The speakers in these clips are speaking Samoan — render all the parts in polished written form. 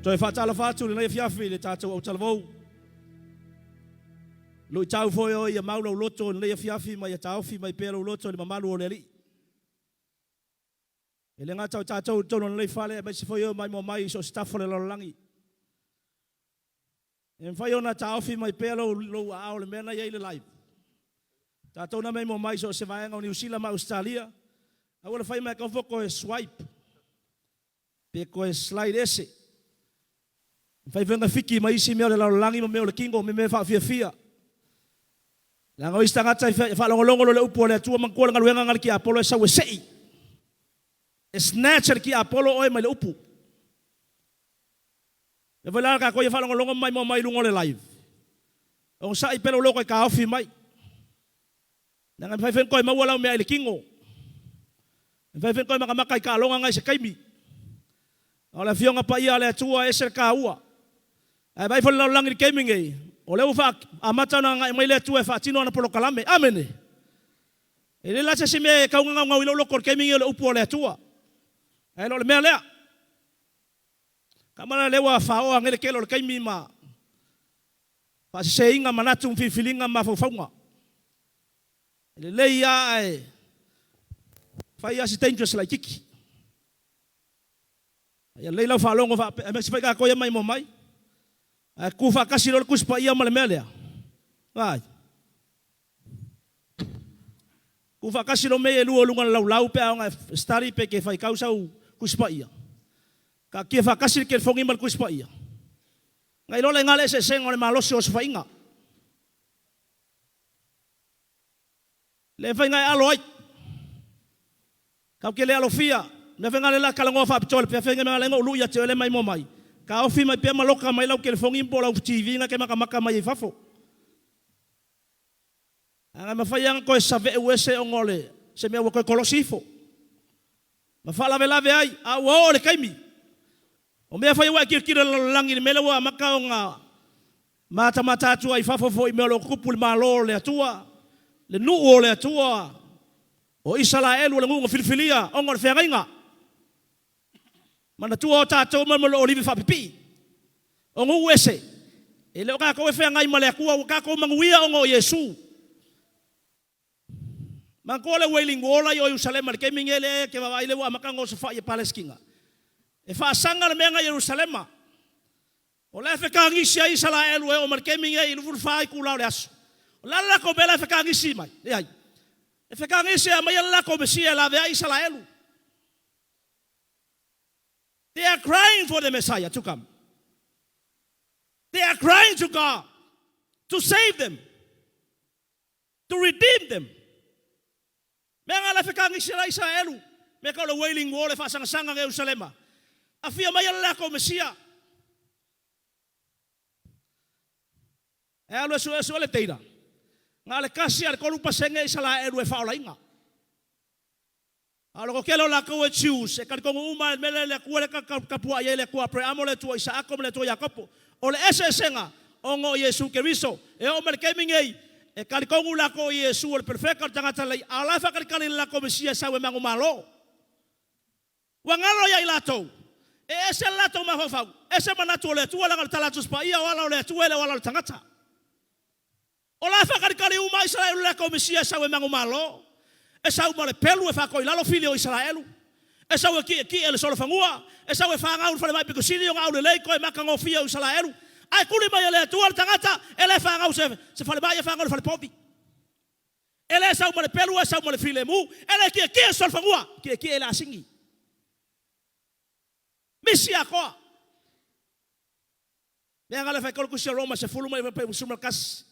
Toe faatalofa atu i lenei afiafi i le tatou autalavou. Luitau foi o ia mau lou loto i lenei afiafi ma ia taofi mai pea lou loto i le mamalu o le Alii. E le gata o tatou i totonu o lenei fale, aemaise foi o maimoa mai i so o se tafa o le lalolagi. E mafai ona taofi mai pea lou, lou aao i le mea na i ai le live. Tatou na maimoa mai i so o se vaega o Niu Sila ma Ausetalia, aua le fai mai e fua koe swipe pe koe slide ese. Mafai foi ona fiki mai isi mea o le lalolagi ma mea o le kino, ma mea faafiafia. Leaga o isi tagata e faalogologo loa le upu a le Atua, manatua le galuega na le tiapolo e sau e sei. E snatch e le tiapolo oe mai le upu. E foi la tatou ia faalogologo ma maimoa mai i luga o le live. Onosai pea lou loto e taofi mai. Leaga e mafai foi ona toe maua lau mea i le tino. E mafai foi ona toe matamata i taaloga na i se taimi. A o le Afioga Paia a le Atua e ese le taua. Ae vaai foi le lalolagi i le taimi nei, o lea ua amata ona agai mai le Atua e faatino ana polokalame. Amene! E leai la se isi mea e tatau ona naunau i lou loto i le taimi nei o le upu a le Atua. Ae le o le mea lea. Tama la lea ua faoa nei le tele o le taimi ma faaseseina manatu ma filifiliga ma mafaufauga. E lelei lava ae fai lava si dangerous laitiiti. Ia lelei lau faalogo faapea, aemaise foi tatou ia maimoa mai. Ae tutu faatasi loa le Tusi Paia ma le mea lea. Vaai. Tutu faatasi loa mea ia e lua i luga o le laulau pe a ona e study pe e te faitau sau Tusi Paia. Taatia faatasi le telefoni ma le Tusi Paia. Na iloa la i ina le eseesega o le malosi o osofaiga. Le mafai ona e alo ai. Tatou te le alofia. Mea foi na lea o le a talanoa faapitoa i le feagaiga na ala ai ona ou lui ia te oe le maimoa mai. Taofi mai pea ma loka mai lau telefoni po o lau TV na e te matamata mai ai i fafo. Leaga e mafai lava ona toe saveu ese ona o le se mea ua toe kolosi ifo. Ma faalavelave ai, a ua oo i le taimi, o mea foi ua e tilotilo i le lalolagi i le mea lea ua amata ona matamata atu ai i fafo foi i mea o lo o tutupu i le Malo o le Atua, le nuu o le Atua, o Isalaelu o le nuu na filifilia ona o le feagaiga. Manatua o tatou ma le olive faapipii, o nuu ese, e le o tatou e feagai ma le Atua, ua tatou manuia ona o Iesu. Manatua le Wailing Wall la i o Ierusalema i le taimi nei lea e te vaavaai lea ua amata ona osofai e Palesitina. E faasaga le mea na i Ierusalema. O la e fekagisi ai Isalaelu e oo mai le taimi nei i 24 itula o le aso. O le a le latou mea la e fekagisi mai? Leai. E fekagisi e aumaia le latou Mesia e laveai Isalaelu. They are crying for the Messiah to come. They are crying to God to save them. To redeem them. Mea nga la fekagisi la Isaraelu, mea ka o le Wailing Wall e faasangasaga na Ierusalema. Afia mai le lakou Mesia. E alu e suesue le teira. Na o le kasi a le 3% Isaraelu e faaolaina. A o le toatele o lakou e Jews, e talitonu uma i le mea lea le Atua lea e tapuai ai le Atua Aperamo, le Atua Isaako ma le Atua Iakopo. O le eseesega, ona o Iesu Keriso. E oo mai le taimi nei, e talitonu lakou i Iesu o le Perofeta o le tagata lelei, a o la e faatalitali i le lakou Mesia e sau e manumalo. Ua galo ia i latou, e ese le latou mafaufau, ese manatu o le Atua, leaga o le tala a Tusi Paia, o ala o le Atua e le o ala o le tagata. O la e faakalikali uma Isaraelu i le latou Mesia e sau e manumalo, e sau ma le pelu e faatoi i lalo fili o Isaraelu, e sau e ki'eki'e le solofanua, e sau e fagau i le falemai pito sili ona aulelei toe matagofie o Isaraelu. Ae tuli mai e le Atua le tagata e le fagau se se falemai e fagau i le falepovi. E le sau ma le pelu ae sau ma le filemu, e le ki'eki'e le solofanua, ki'eki'e i le asini. Misi atoa. Mea na le faitau le Tusi a Roma 10 mai 11.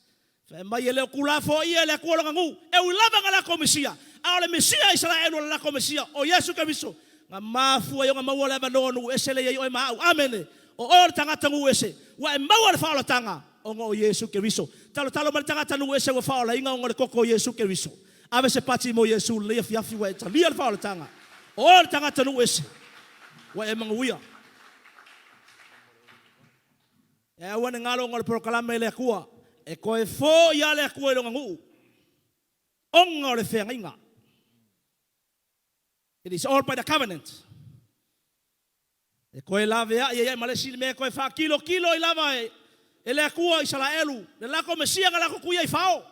Fai mai e le o tulafoaia e le Atua lona nuu, e ui lava na latou Mesia, a o le Mesia a Isaraelu o le latou Mesia, o Iesu Keriso, na mafua ai ona maua le avanoa nuu ese lea i ai oe ma au. Amene! O oe o le tagata nuu ese, ua e maua le faaolataga ona o Iesu Keriso. Talotalo mai le tagata nuu ese ua faaolaina ona o le toto o Iesu Keriso. Ave se pati mo Iesu i lenei afiafi ua e talia le faaolataga. O oe o le tagata nuu ese, ua e manuia. E aua ne galo ona o le polokalame e le Atua, e toe foi lava le Atua i lona nuu, ona o le feagaiga. It is all by the covenant. E koe laveai ai ma le isi mea e koe faakilokilo ai lava e le Atua Isaraelu le lako Mesia na lako tuia i fao.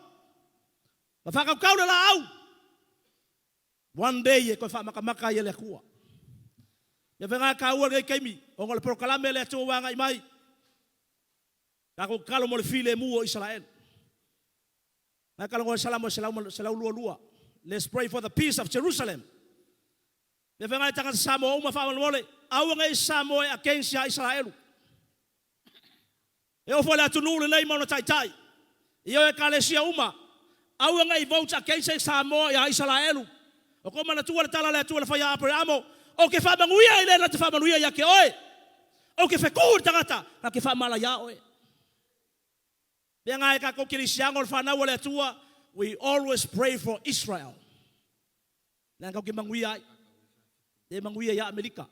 Ma faakaukau le laau. One day e koe faamakamaka ai e le Atua. Ia faiga taua lenei taimi, ona o le polokalame a le Atua ua agai mai. Tatou tatalo mo le filemu o Isaraelu. Na talanoa i Salamo 122. Let's pray for the peace of Jerusalem. Ia faiga e tagata Samoa uma faamolemole, aua nei Samoa e against ia Isaraelu. E oo foi le atunuu lenei ma ona taitai, i o ekalesia uma, aua nei vote against Samoa ia Isaraelu. O tou manatua le tala a le Atua na fai ia Aperamo, ou te faamanuia i le na te faamanuia ia te oe. Ou te fetu i le tagata na te faamala ia oe. Mea na e tatou kerisiano o le fanau a le Atua, we always pray for Israel. Leaga tatou te manuia ai. Le manuia ia Amerika.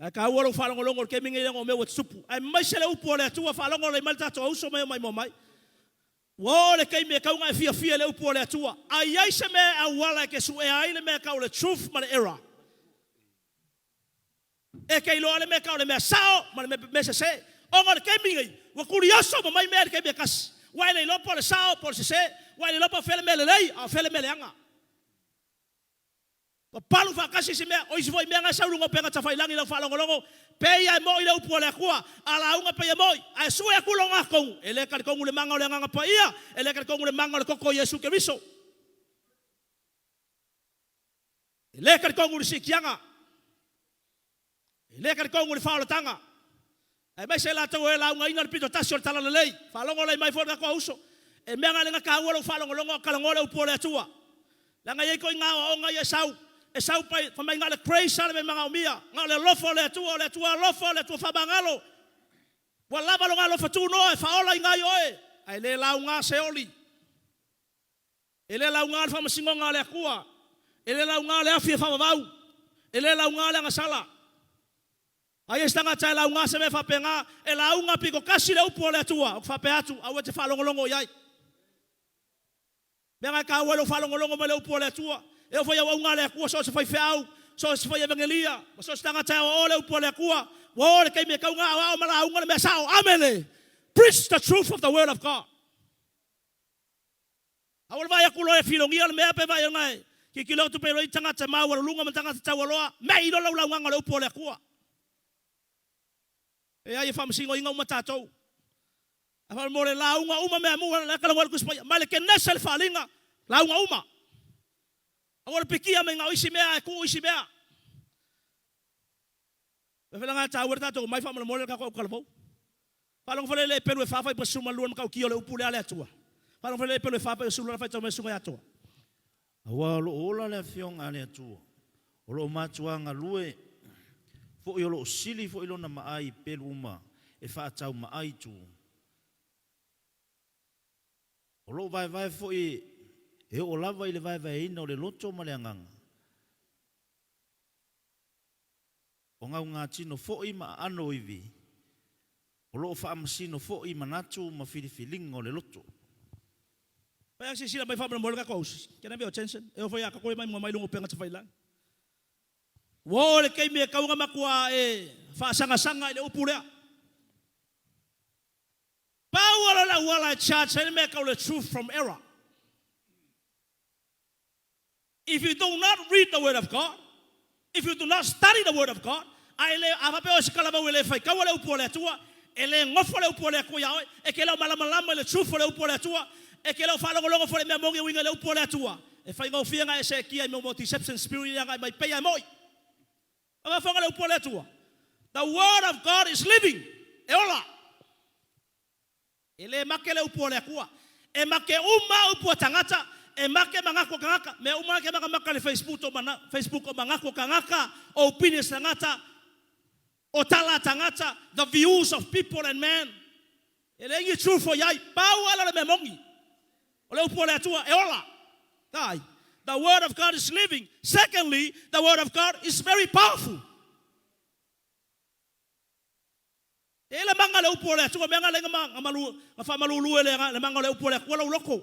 Ae taua lou faalogologo i le taimi lenei leaga o mea ua tutupu. Aemaise le upu a le Atua, faalogo lelei mai le tatou auso ma e maimoa mai. Ua oo le taimi e tatau ona e fiafia i le upu a le Atua. A i ai se mea e auala e te suea ai le mea e tau o le truth ma le error. E te iloa le mea e tau o le mea sao ma le mea sese. Ona o le taimi lenei, ua tulioso uma mai mea i le taimi e tasi. Ua e le iloa po o le sao po o le sese. Ua e le iloa po o fea le mea lelei a o fea le mea leaga. Ua palu faatasi isi mea, o isi foi mea na e sau i luga o upega tafailagi i lau faalogologo, pei lava e moi le upu a le Atua, a lauga pei e moi, ae sue atu le ogatotonu, e le talitonu i le mana o le Agaga Paia, e le talitonu i le mana o le toto o Iesu Keriso. E le talitonu i le siitiaga, e le talitonu i le faaolataga, aemaise i latou o e laugaina le pito tasi o le talalelei. Faalogo lelei mai foi le tatou auso, e mea na o le taua lou faalogologo a o talanoa le upu a le Atua. Leaga e i ai ituaiga aoaoga ia e sau, e sau fai mai na o le grace lava le mea e manaomia, na o le alofa o le Atua, o le Atua alofa, o le Atua faamagalo. Ua lava Lona alofa tunoa e faaolaina ai oe, ae le lauga se oli. E le lauga le faamasinoga a le Atua, e le lauga le afi e faavavau, e le lauga le agasala. A i ai se tagata e lauga se mea faapena, e lauga pitotasi le upu a le Atua, ou te faapea atu, aua e te faalogologo i ai. Mea na e taua ai lou faalogologo mai le upu a le Atua. E oo foi i auauna a le Atua, so o se faifeau, so o se fai evagelia, ma so o se tagata e aoaoa le upu a le Atua, ua oo i le taimi e tatau ona aoao ma lauga le mea sao. Amene! Preach the truth of the word of God. Aua le vaai atu loa e filogia le mea pe vaai ona e tilotilo atu pe i tagata maualuluga ma tagata taualoa, mei loa lau laugaga o le upu a le Atua. E ai e faamasinoina uma tatou. Ae faamolemole lauga uma mea mua le talanoa i le Tusi Paia. Mai le Kenese le Faaaliga, lauga uma. Aua le pikia mai na o isi mea ae tuu isi mea. E fela taua le tatou mai faamolemole le tatou autalavou. Faalogo foi le pelu e fa fai pa 12 le matautia o le upu lea a le Atua. Faalogo foi le pelu e fa pa 12 faitau mai susuga ia Atoa. Aua o lo o ola le Afioga a le Atua, o lo o matuā galue foi o lo o sili foi lona maai i pelu uma e faataumaai i tua. O lo o vaevae foi e oo lava i le vaevaeina o le loto ma le agaga. O gaugatino foi ma aano o ivi, o lo o faamasino foi i manatu ma filifiliga o le loto. Pai silasila mai faamolemole le tatou ausi. Can I have your attention? E oo foi ia tatou e maimoa mai luga o upega tafailagi. Ua oo le taimi e tatau ona matua e faasagasaga i le upu lea. Pau lava le auala e charge ai le mea e tau o le truth from error. If you do not read the word of God, if you do not study the word of God, a e le, a faapea o se talavou e le faitaua le upu a le Atua, e le nofo le upu a le Atua ia oe, e te le o malamalama i le truth o le upu a le Atua, e te le o faalogologo foi i le mea moni e uiga i le upu a le Atua, e faigofie ona e seetia i mea o deception spirit ia agai mai pei lava e moi. A faafofoga le upu a le Atua. The word of God is living. E ola. E le make le upu a le Atua. E make uma upu a tagata, e make manatu o tagata. Mea uma e makamaka i le Facebook o mana, Facebook o manatu o tagata, o opinions tagata, o tala a tagata, the views of people and men. E leai ni truth o i ai. Pau lava le mea moni. O le upu a le Atua e ola. Tai. The word of God is living. Secondly, the word of God is very powerful. E le maga le upu o le Atua, mea nga le nga faamalulu e le maga o le upu o le Atua lou loto.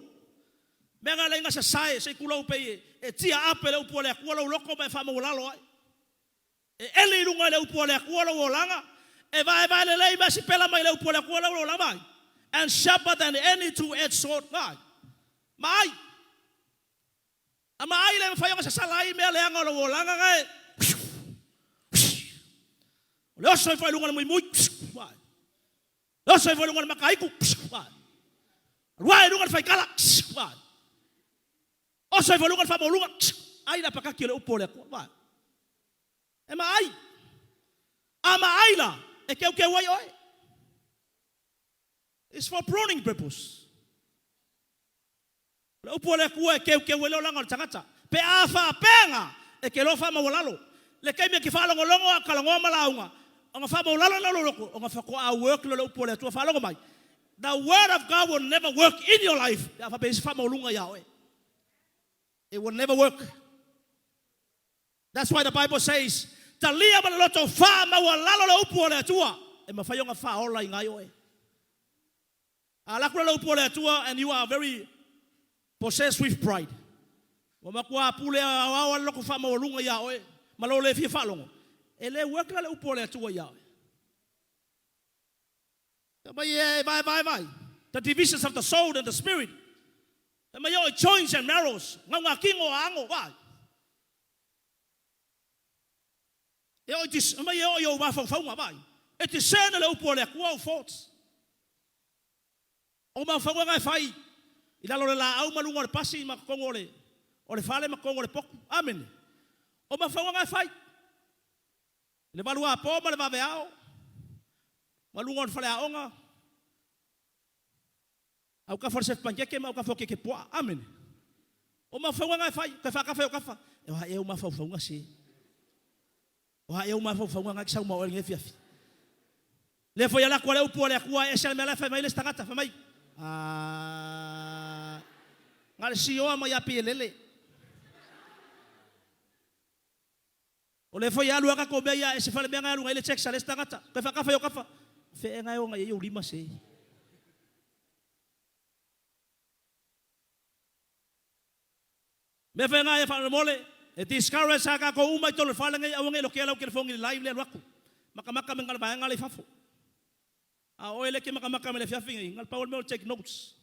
Mea nga le nga sasae se i tulou pei e tia ape le upu o le Atua lou loto ma e faamaualalo ai. E eli i luga i le upu a le Atua lou olaga, e vaevae lelei mea sipela mai le upu a le Atua lou olaga, vaai, and sharper than any two-edged sword, vaai, maai. A maai le mafai ona sasala ai mea leaga o lou olaga na e, o le oso ifo i luga o le muimui, vaai, le oso ifo i luga o le makaitu, vaai, alu ae i luga o le faikala, vaai, oso ifo i luga o le faamaualuga, ai le apakaki o le upu a le Atua, vaai. E maai. A maai la, e keukeu ai oe. It's for pruning purpose. O le upu a le Atua e keukeu ai le olaga o le tagata. Pe a faapea na, e te loa faamaualalo. Le taimi e te faalogologo a o talanoa ma lauga, ona faamaualalo lea o lou loto, ona faatoa work lea o le upu a le Atua. Faalogo mai, the word of God will never work in your life pe a faapea e i ai se faamaualuga ia oe. It will never work. That's why the Bible says, Talia ma le loto faamaualalo le upu a le Atua, e mafai ona faaolaina ai oe. A alu atu la le upu a le Atua and you are very possessed with pride. Ua matua pule aoao lava le loto faamaualuga ia oe ma lou le fia faalogo, e le work la le upu a le Atua ia oe. Fai mai e vaevae vai, the divisions of the soul and the spirit. Fai mai oi joints and marrows, gauga tino a ago vai. E oi dis, fai mai e oi ou mafaufauga vai. E discern le upu a le Atua ou thoughts. O mafaufauga na e fai i lalo o le laau ma luga o le pasi ma totonu o le o le fale ma totonu o le potu. Amene. O mafaufauga na e fai. I le valuapo ma le vaveao, ma luga o le faleaoga, autafa o le sefe panikeke ma autafa o keke puaa. Amene. O mafaufauga na e fai, toe faatafa i o tafa. E oa ea ou mafaufauga se. Oa ea ou mafaufauga na e te sau ma oe i lenei afiafi. Lea foi ala atu a le upu a le Atua e ese a le mea la e fai mai le isi tagata, fai mai, Aa, na o le sioa mai lava pei e lele. O lea foi e alu lava tatou mea ia ese foi le mea na e alu ai le text a le isi tagata. Toe faatafa i ou tafa. O fea ea na e o agai ai ou lima se? Mea foi na ia faamolemole e discourage a tatou uma i totonu o le fale nei aua nei lokea lau telefoni i le live lea alu atu. Matamata mai le vaega lea i fafo. A o oe lea e te matamata mai le afiafi nei, na o le pau o le mea o le take notes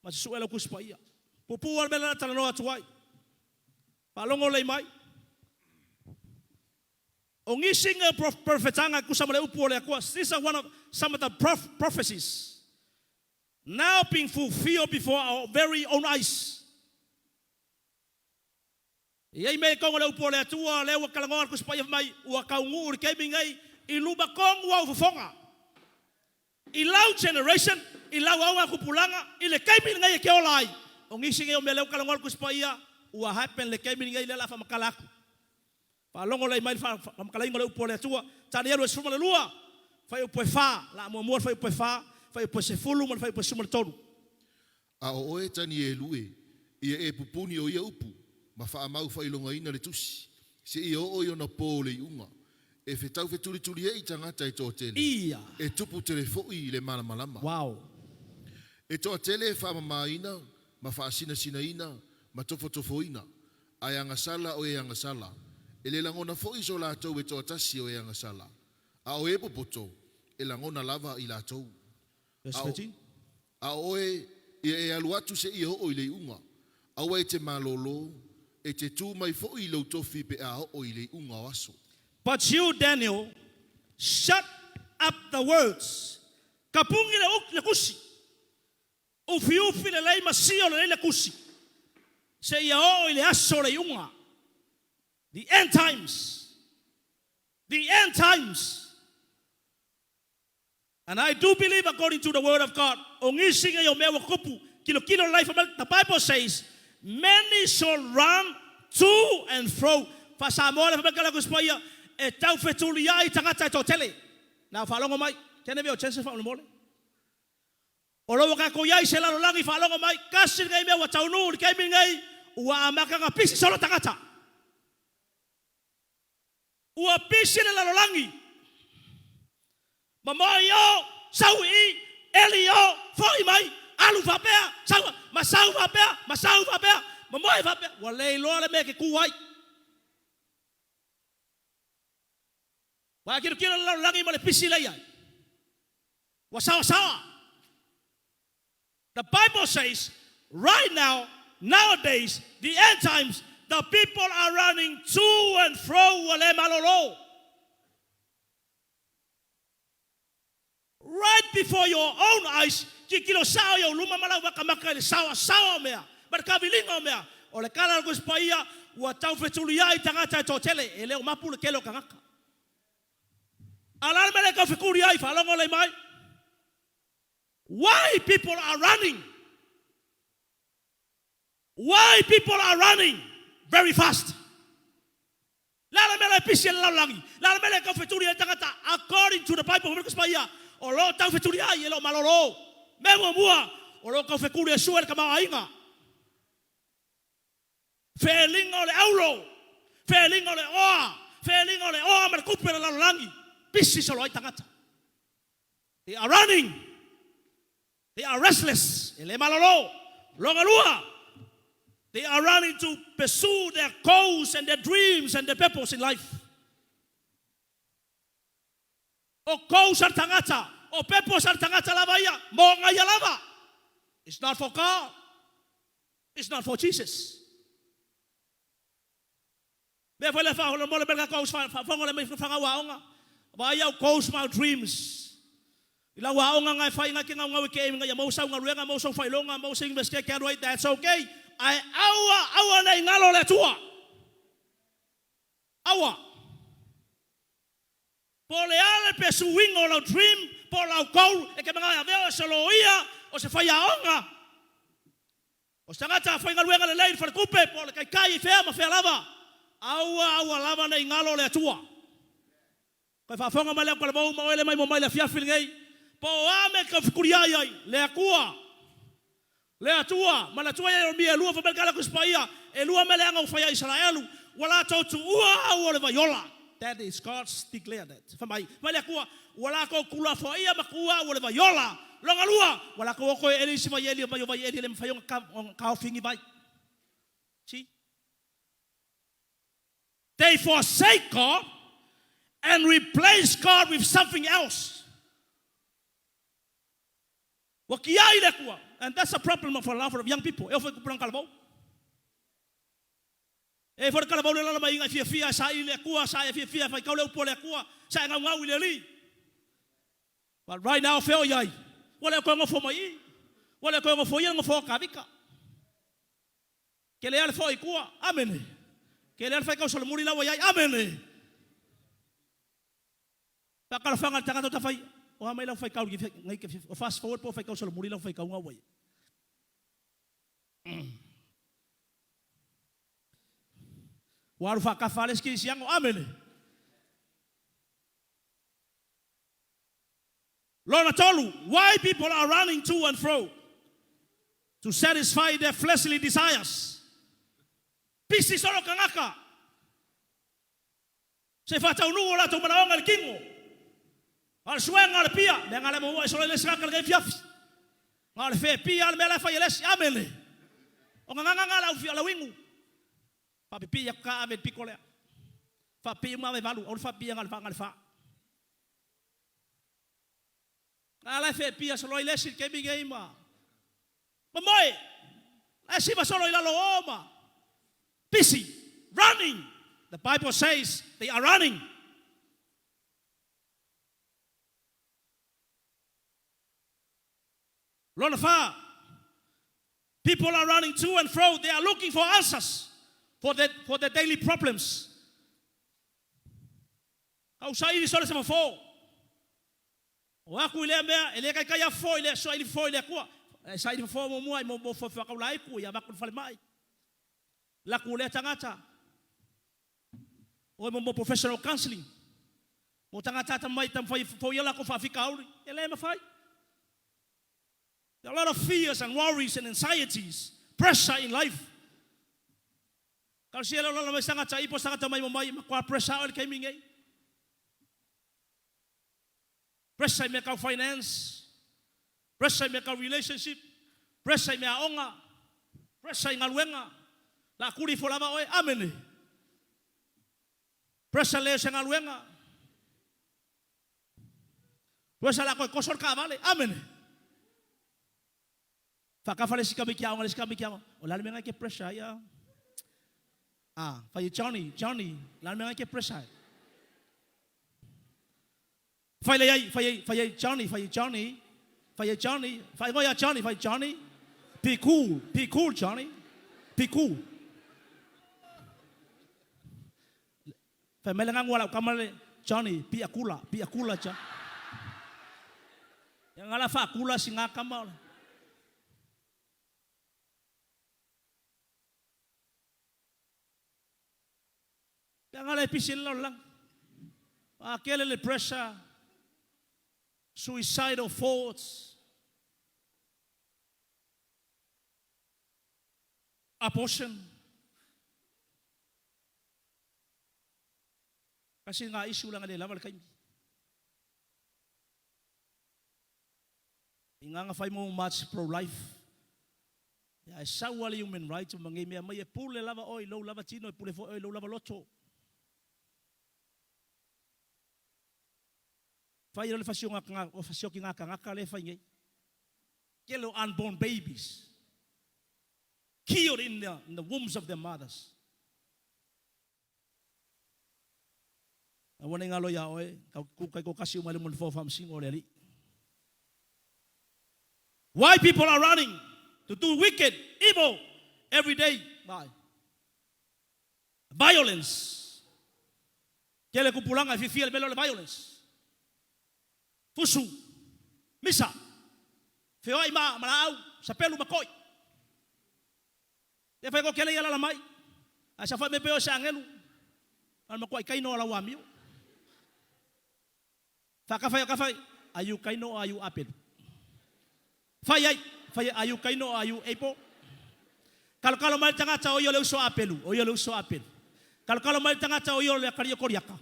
ma susue lau Tusi Paia. Puupuu lava le mea lea o le a talanoa atu ai. Faalogo lelei mai. O nisi nei o perofetaga e tusa ma le upu o le Atua, these are one of some of the prophecies now being fulfilled before our very own eyes. E i ai mea i totonu o le upu o le Atua, lea ua talanoa le Tusi Paia fai mai, ua taunuu i le taimi nei i luma tonu au fofoga. I lau generation, i lau augatupulaga, i le taimi lenei e te ola ai, o nisi nei o mea lea ua talanoa le Tusi Paia, ua happen le taimi lenei lea o le a faamatala atu. Faalogo lelei mai le faamatalaina o le upu a le Atua, Tanielu e 12, fuaiupu e fa, laa muamua le fuaiupu e fa, fuaiupu e 10 ma le fuaiupu e 13. A o oe Tanielu e, ia e pupuni o ia upu, ma faamau faailogaina le tusi, seia oo i ona po o le iuga, e fetau fetulituli ai tagata e toatele, Ia. e tupu tele foi le malamalama. Wow. E toatele e faamamaina ma faasinasinaina ma tofotofoina, ae agasala o e agasala, e le lagona foi so latou e toatasi o e agasala, a o e popoto, e lagona lava i latou. Verse A o, 13. a o oe, ia e alu atu seia oo i le iuga, aua e te malolo, e te tu mai foi i lou tofi pe a oo i le iuga o aso. But you, Daniel, shut up the words. Tapuni le upu le tusi. Ufiufi lelei ma sio lelei le tusi. Seia oo i le aso o le iuga. The end times. The end times. And I do believe according to the word of God, o nisi nei o mea ua tupu, kilokilo le life, the Bible says, many shall run to and fro. Faa-Samoa le fai mai le Tusi Paia, e tau fetuliai tagata e toatele. Now faalogo mai, kene veo chance faamolemole. O lo ua tatou i ai i se lalolagi faalogo mai, tasi lenei mea ua taunuu i le taimi lenei, ua amata ona pisi solo tagata. Ua pisi le lalolagi. Momoe i o, sau i i, eli i o, foi mai, alu faapea, sau, ma sau faapea, ma sau faapea, momoe faapea. Ua le iloa le mea e te tu ai. Ua kilokilo le lalolagi ma le pisi lea i ai. Ua saoasaoa. The Bible says, right now, nowadays, the end times, the people are running to and fro ua le malolo. Right before your own eyes, tilotilo sao i ou luma ma lau makamaka i le saoasaoa o mea, ma le kaviliga o mea. O le tala a le Tusi Paia, ua taufetuliai tagata e toatele, e le o mapu le tele o tagata. A o le a le mea lea e taufetuli ai, faalogo lelei mai? Why people are running? Why people are running very fast? Le a le mea la e pisi ai le lalolagi? Le a le mea lea e taufetuli ai tagata? According to the Bible, fai mai le Tusi Paia, o lo o taufetuli ai, e le o malolo. Mea muamua, o lo o taufetuli e sue le tamaoaiga. Feeliga o le aulo, feeliga o le oa, feeliga o le oa ma le tupe o le lalolagi, pisi solo ai tagata. They are running. They are restless. E le malolo. Lona lua, they are running to pursue their goals and their dreams and their purpose in life. O goals a le tagata, o purpose a le tagata lava ia, mo ona ia lava. It's not for God. It's not for Jesus. Mea foi le faamolemole mai le tatou faafofoga le mai fanau aoga. Vaai au goals ma au dreams. I lau aoga nga e fai nga ke ngaungau i ke ina ia maua sau galuega, maua sou faailoga, maua se universite e te alu ai, that's okay. Ae aua, aua ne i galo le Atua. Aua. Po o le a le pursuing o lau dream po o lau goal e te manao e avea oe o se loia, o se faiaoga, o se tagata faigaluega lelei i le faletupe po o le taitai i fea ma fea lava, aua aua lava ne i galo le Atua. Toe faafofoga mai le autalavou ma oe le maimoa mai i le afiafi lenei, po o a mea e te taufetuliai ai, le Atua, le Atua, ma le Atua ia o mea e lua, fai mai le tala Tusi Paia, e lua mea leaga ua fai ai Isaraelu, ua latou tuua au o le vaiola. That is God's declare that. Fai mai, fai mai le Atua, ua latou tuulafoaia ma tuua au o le vaiola. Lona lua, ua latou o toe eli isi vaieli mai o vaieli e le mafai ona taofi ni vai. See? They forsake God and replace God with something else. Ua tiai le Atua. And that's a problem of a lot of young people. E ofo i kupuna talavou. E fo le talavou le lala mai inga fiafia e saili le Atua, sa e fiafia e faitau le upu a le Atua, sa e gaugau i le Alii. But right now, fea o i ai? Ua le o toe nofo mai i. Ua le o toe nofo ia le nofo o Kavika. Ke le ale foi i tua. Amene. Ke le ale whai kau solomuri la ua i ai. Amene. Whakalawhanga le tangata o tawhai, o ha mai lau whai kau, ngai ke o fast forward po whai kau solomuri lau whai kau ngā wai. Ua alu whaakafa ale ski siango. Amene. Lona tolu, why people are running to and fro? To satisfy their fleshly desires. Pisi solo kangaka. Se whataunuu o latou manaoga i le kino. A o le suega o le pia, mea nga le maua e solo i le isi kaka lenei fiafi. Nga o le fe pia le mea la e fai e le isi. Amene. O ngagaga nga lau fia lau inu. Faapipii aku ka ave i le pito lea. Faapipii uma ave valu, aua le faapipii nga le fa nga le fa. Nga la e fe pia solo i le isi le taimi nei ma mamoe. La e siva solo i lalo o ma busy running. The Bible says they are running. Lona fa, people are running to and fro. They are looking for answers for their daily problems. Ka usaili sole se fofo. O aku i lea mea, e le taitai a fofo i le saili fofo i le Atua. E saili fofo muamua i mo mo whakaula aiku i a vaku le whale mai. Laku lea tagata. O e mo mo professional counseling. Mo tagata ata mai tam whai fofo ia lako whaafikauri. E le mawhai. There are a lot of fears and worries and anxieties, pressure in life. Kau sia leo lala mai sangata ipo sangata mai mo mai ma kwa pressure o le kaimi ngei. Pressure i mea kau finance, pressure i mea kau relationship, pressure i mea aoga, pressure i galuega. La kuli ifo lava oe. Amene. Pressure le o se galuega. Ua sa la koe koso le kaavale. Amene. Faakafa le isi tamaiti aoga le isi tamaiti aoga. O le a le mea lena e te pressure ai a? Ah, fai e Johnny, Johnny, o le a le mea lena e te pressure ai? Fai le ai, fai ai, fai ai Johnny, fai ai Johnny, fai ai Johnny, faaigoa ia Johnny, fai Johnny, be cool, be cool Johnny, be cool. Fai mai le gagu a lau tama le Johnny, pia kula, pia kula Johnny. Ia nga la faakula si nga tama o le. Ia nga le pisi le lalolagi. A kele le pressure, suicidal thoughts, abortion. Tasi lena issue leaga e le lava le taimi. I ngā whai mo march pro life. Ia e sau ale human rights ma ngei mea mai e pule lava oi lou lava tino e pule foi oi lou lava loto. Fai le fasioga o fasioki ngā kangaka le fai ngei. Kele o unborn babies killed in the wombs of their mothers. Aua ne i galo iā oe, kau ku kai ko kasi uma i luma o le nofoa faamasino o le Alii. Why people are running to do wicked, evil every day? Why? Violence. Tele kupulaga e fiafia i le mea lea o le violence. Fusu, misa, feoai ma laau, sapelu ma koi. E fai ko kele ia lala mai. Ae sa fai mai pea o se agelu. A le makuai kaino o lau amio. Whakawhai o kawhai, are you kaino or are you apelu? Fai ai, fai ai, are you kaino or are you able? Kalokalo mai le tagata o ia o le uso a Apelu, o ia o le uso a Apelu. Kalokalo mai le tagata o ia o le akalii o Koriaka.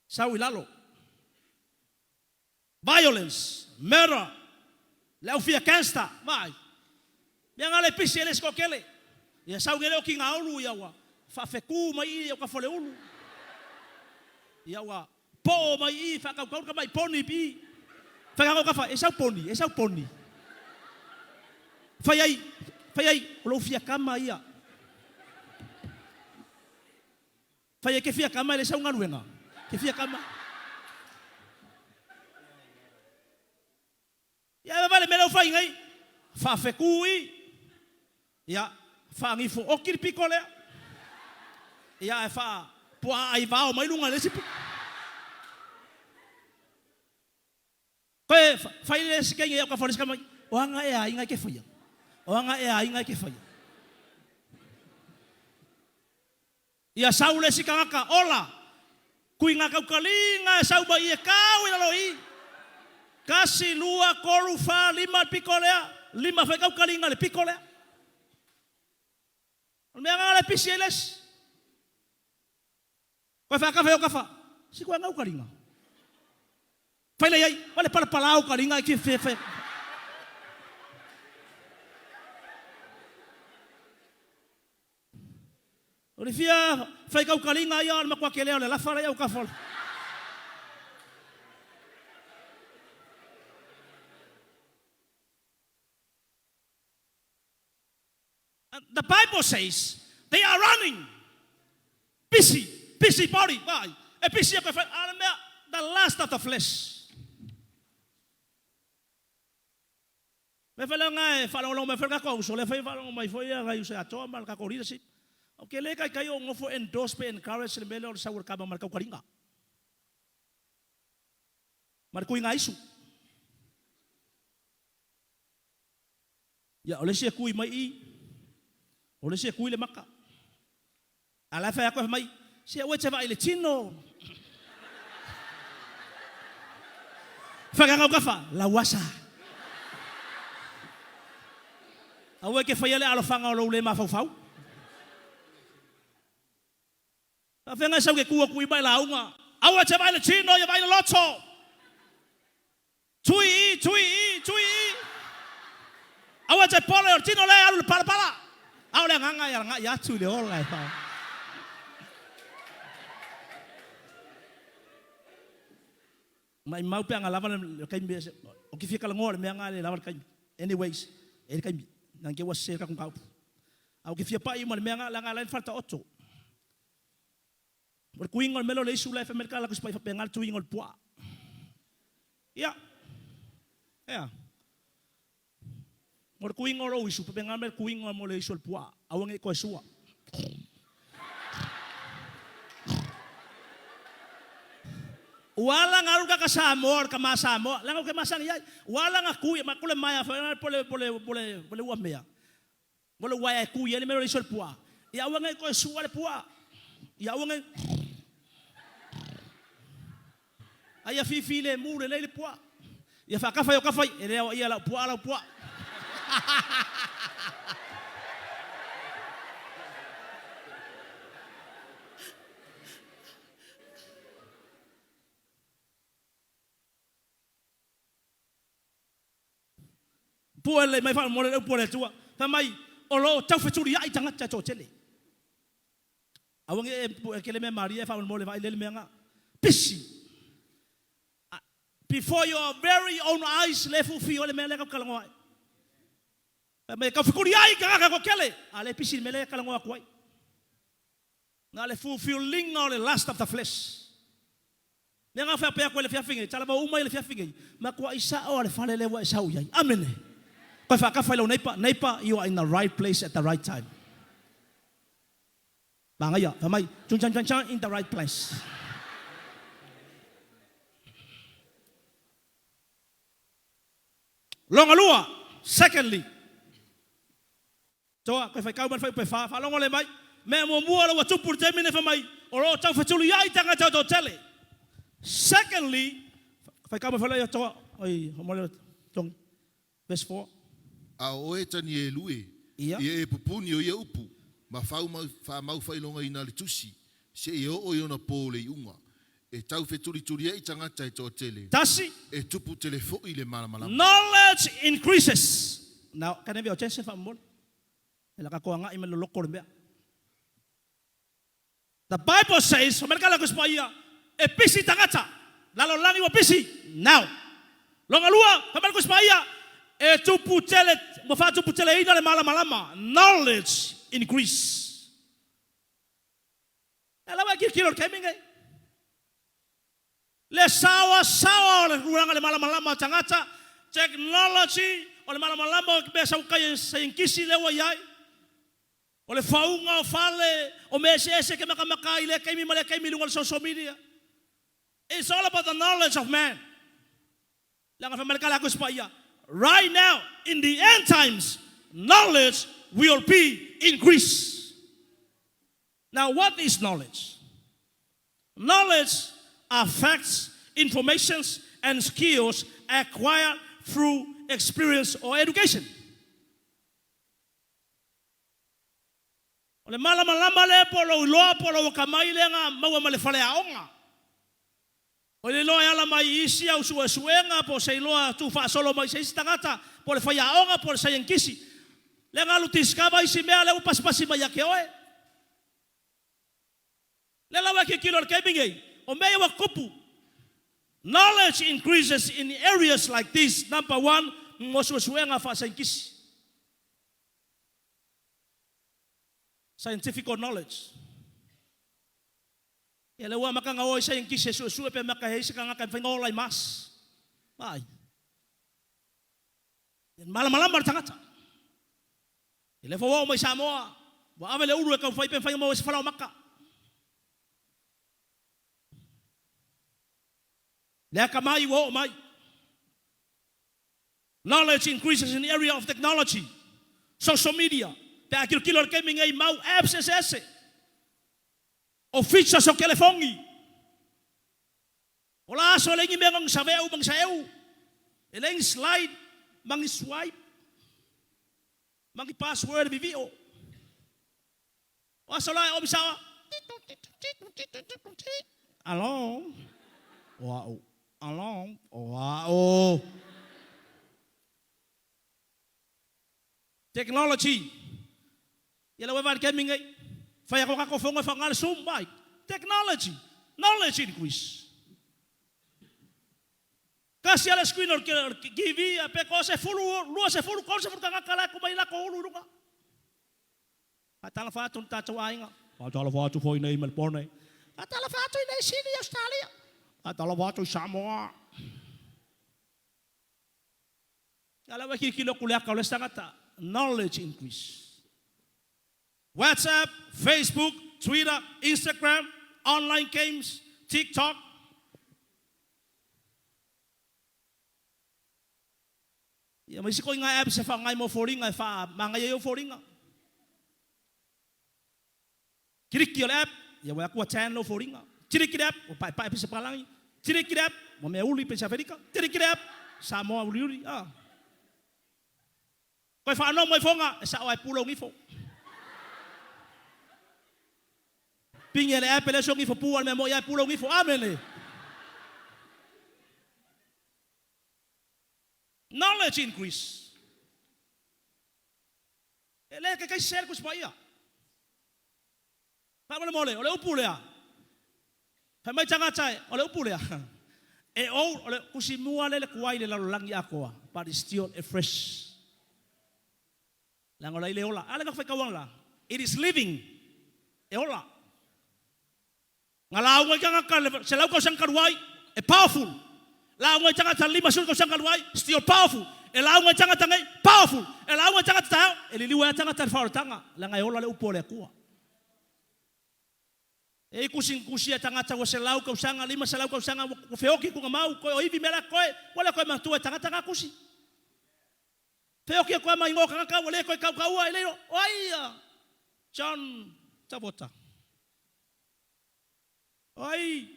Sau i lalo. Violence, murder, le au fia gangster, vaai. Mea nga le pisi e le toatele. Ia sau nei le oki gaolu ia ua faafeku mai i i ka faleulu. Ia ua poo mai i faakaukau le tamai poni pi. Fai ka kafa, e sau poni, e sau poni. Fai ai, fai ai, o lou fia kama ia. Fai ai ke fia kama e le sau galuega. Ke fia kama. Ia e vale mea lea ua fai nei. Faafeku i. Ia, faagifo oki le piko lea. Ia, ae faa puaa ai vao mai luga i le isi piko. Koe fai le isi kenge o ka fale mai. O anga e aiga i ke whaia. O anga e aiga i ke whaia. Ia sau le isi tagata, ola! Kui ngā kaukaliga e sau mai i e kau i lalo i. Kasi, lua, tolu, fa, lima le piko lea, lima foi kaukaliga le piko lea. O le mea ngā le pisi ai le isi. Koe whaakafa e o kafa, si koe ngau kalinga. Fai lei ai, wale palapalau kalinga i ki whewhe. O le fia faikaukaliga ia o le matua kele o le lafa lea o kafa. The Bible says they are running busy, busy body. Why? E busy e koe whai, a le mea, the lust of the flesh. Me whai nga e whalongolongo mai foi le kakou uso, le fai whalongo mai foi ia ngai uso atoa ma le kakou leadership. O ke le kai kai o ngofo endorse pe encourage le mele o le sau o le kama ma le kaukalinga. Ma le kuinga isu. Ia, o le isi e kui mai i, o le isi e kui le maka. A la e fai atu e fai mai, Se aua e te vaai i le tino. Whakangau kafa, lauasa. Aua e ke whaia le alofanga o lou le mafaufau. Faafeagai sau ke ku aku i mai lauga. Aua e te vaai le tino, ia vaai le loto. Tui i, tui i, tui i. Aua e te pole, o le tino lea e alu i le palapala. A o le agaga e alagai atu i le ola e fao. Maimau pe aga lava le taimi o ke fia talanoa i le mea na le lava le taimi. Anyways, e i ai le taimi. Leaga te i ua sese le tatou mataupu. Ae ou te fia pai uma i le mea na, leaga la e i ai le faletaoto. O le tuiga o le mea lea o le isu la e fai mai le tala a le Tusi Paia e faapena le tuiga o le puaa. Ia. Ea. O le tuiga o lou isu, faapena le tuiga mo le isu o le puaa, aua ne i toe sua. Ua ala ona alu le tagata Samoa, le tama Samoa, leaga ou te masani ai. Ua ala ona tui, matou le maea foi lea po o le uamea, po o le uaea e tui ai le mea lea o le isu o le puaa, ia aua ne i toe sua le puaa, ia aua ne i... A ia fifilemu lelei le puaa. Ia faatafa i o tafa, e le aoaia e lau puaa lau puaa. Pue lelei mai faamolemole le upu a le Atua. Fai mai, o lo o taufetuliai tagata e toatele. Aua ne i e kele mea malie faamolemole vaai lele le mea na. Pisi. Before your very own eyes le fufi o le mea lea kau talanoa ai. Fai mai, taufetuliai tagata e toatele. A le pisi le mea lea talanoa atu ai. Na o le fulfilling o le lust of the flesh. Lea na faapea atu ai le afiafi nei, talavou uma ia le afiafi nei, matuai sao lava le fale lea ua e sau i ai. Amene! Toe faatafa i lou neighbour, neighbour, you are in the right place at the right time. Manaia, fai mai, chun chan chan chan in the right place. Longa lua, secondly, Toa, koe whaikau mai le whaiupe wha, whalongo le mai. Mea muamua la ua tupu le taimi nei fai mai, o lo o taufetuliai tagata o toatele. Secondly, whaikau mai whalea toa, oi, homole tongi. Verse 4. A o oe Tanielu e, Ia. ia e pupuni o ia upu, ma faamau faailogaina le tusi, seia oo i ona pō le iuga, e taufetulituliai tagata e toatele, Tasi. e tupu tele foi le malamalama. Knowledge increases. Now, can I have your attention faamolemole? E la tatou agai mai le loko o le mea. The Bible says, fai mai le tala a le Tusi Paia, e pisi tagata, lalolagi ua pisi, now. Lona lua, fai mai le Tusi Paia, e tupu tele, ua faatuputeleina le malamalama, knowledge increase. E lava e tilotilo i le taimi lenei. Le saoasaoa o le tulaga i le malamalama o tagata, technology, o le malamalama o mea saukai e saienitisi lea ua i ai, o le fauga o fale, o mea eseese e te matamata ai i lea taimi ma lea taimi i luga o le social media. It's all about the knowledge of man. Leaga fai mai le tala a Tusi Paia, right now in the end times, knowledge will be increased. Now what is knowledge? Knowledge are facts, informations and skills acquired through experience or education. O le malamalama lea po o lou iloa po o lou akamai lea na maua mai le faleaoga. O le iloa e ala mai i isi au suesuega po o se iloa tuufaasolo mai se isi tagata po o le faiaoga po o le saienitisi. Lea na alu discover isi mea lea ua pasipasi mai ia te oe. Lea la ua e tilotilo i le taimi nei, o mea ia ua tutupu. Knowledge increases in areas like this, number one, mo suesuega faasaienitisi. Scientifical knowledge. Ia lea ua amata ona o ai saienitisi e suesue pe mata e i ai se tagata e mafai ona ola i Mars. Vaai. Ia malamalama le tagata. Ia lea foi ua oo mai Samoa, ua ave le ulu e taumafai pe mafai ona maua ai se falaoamata. Le atamai ua oo mai. Knowledge increases in the area of technology, social media, pe a tilotilo i le taimi nei mau apps eseese, o features o telefoni. O la aso e leai ni mea na save'u ma ni sae'u, e leai ni slide ma ni swipe ma ni password e vivi'o. O aso la e omi saoa. Alo, o a'u. Alo, o a'u. Technology. Ia lau e vaai i le taimi nei, fai atu a tatou fono e faaaoga le Zoom, why? Technology, knowledge increase. Kasi a le screen o le TV a pe ko 10, 20, 30 tagata la e kuma i lako ulu i luga. Faatalofa atu i lo tatou aiga. Faatalofa atu foi nei i Melbourne. Faatalofa atu i nei Sydney, Australia. Faatalofa atu i Samoa. A la ua tilotilo atu le aka o le isi tagata. Knowledge increase. WhatsApp, Facebook, Twitter, Instagram, online games, TikTok. Ia ma isi koiga apps e faaaoga ai mo foliga e faamagaia ai ou foliga. Kiliki o le app, ia ua atu ua tan lou foliga. Kiliki le app, ua paepae pei se palagi. Kiliki le app, ua meauli pei se Aferika. Kiliki le app, Samoa uliuli. Ah. Toe faanomo ifoga, e sao lava e pu lou gifo. Pigi e le app e le o se gifo pu, a o le mea moi lava e pu lou gifo. Amene. Knowledge increase. E le taitai sese le Tusi Paia. Faamolemole, o le upu lea, fai mai tagata e, o le upu lea, e ou, o le tusi mua lea i le tuai i le lalolagi atoa, but it's still a fresh. Leaga o la i le ola. A lea na faitau ana la, it is living, e ola. Na lauga i tagata le 100 tausaga talu ai, e powerful. Lauga i tagata le 50 tausaga talu ai, still powerful. E lauga i tagata nei, powerful. E lauga i tagata taeao, e liliu ai lava tagata i le faaolataga, leaga e ola le upu a le Atua. E i ai tusi na tusia e tagata ua 100 tausaga, 500 tausaga, ua feoti tuna mau, toe o ivi mea la totoe, ua le toe manatua e tagata na tusi. Feoti atu lava ma igoa o tagata ua le toe tautaua, e le iloa, o ai ia John Tavota? O ai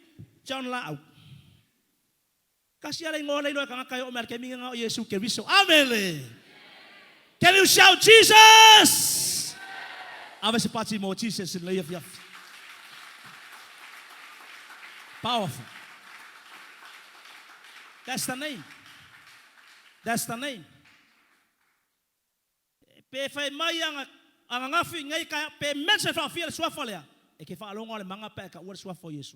John Laau? Tasi lava le igoa lea e iloa e tagata e oo mai lava i le taimi lenei, o Iesu Keriso. Amene! Can you shout Jesus? Ave se pati mo Jesus i lenei afiafi. Powerful. That's the name. That's the name. Pe fai mai ana ananafi nei taeao, pe mention faafia le suafa lea, e ke faalogo a le maga pe a e taua le suafa o Iesu.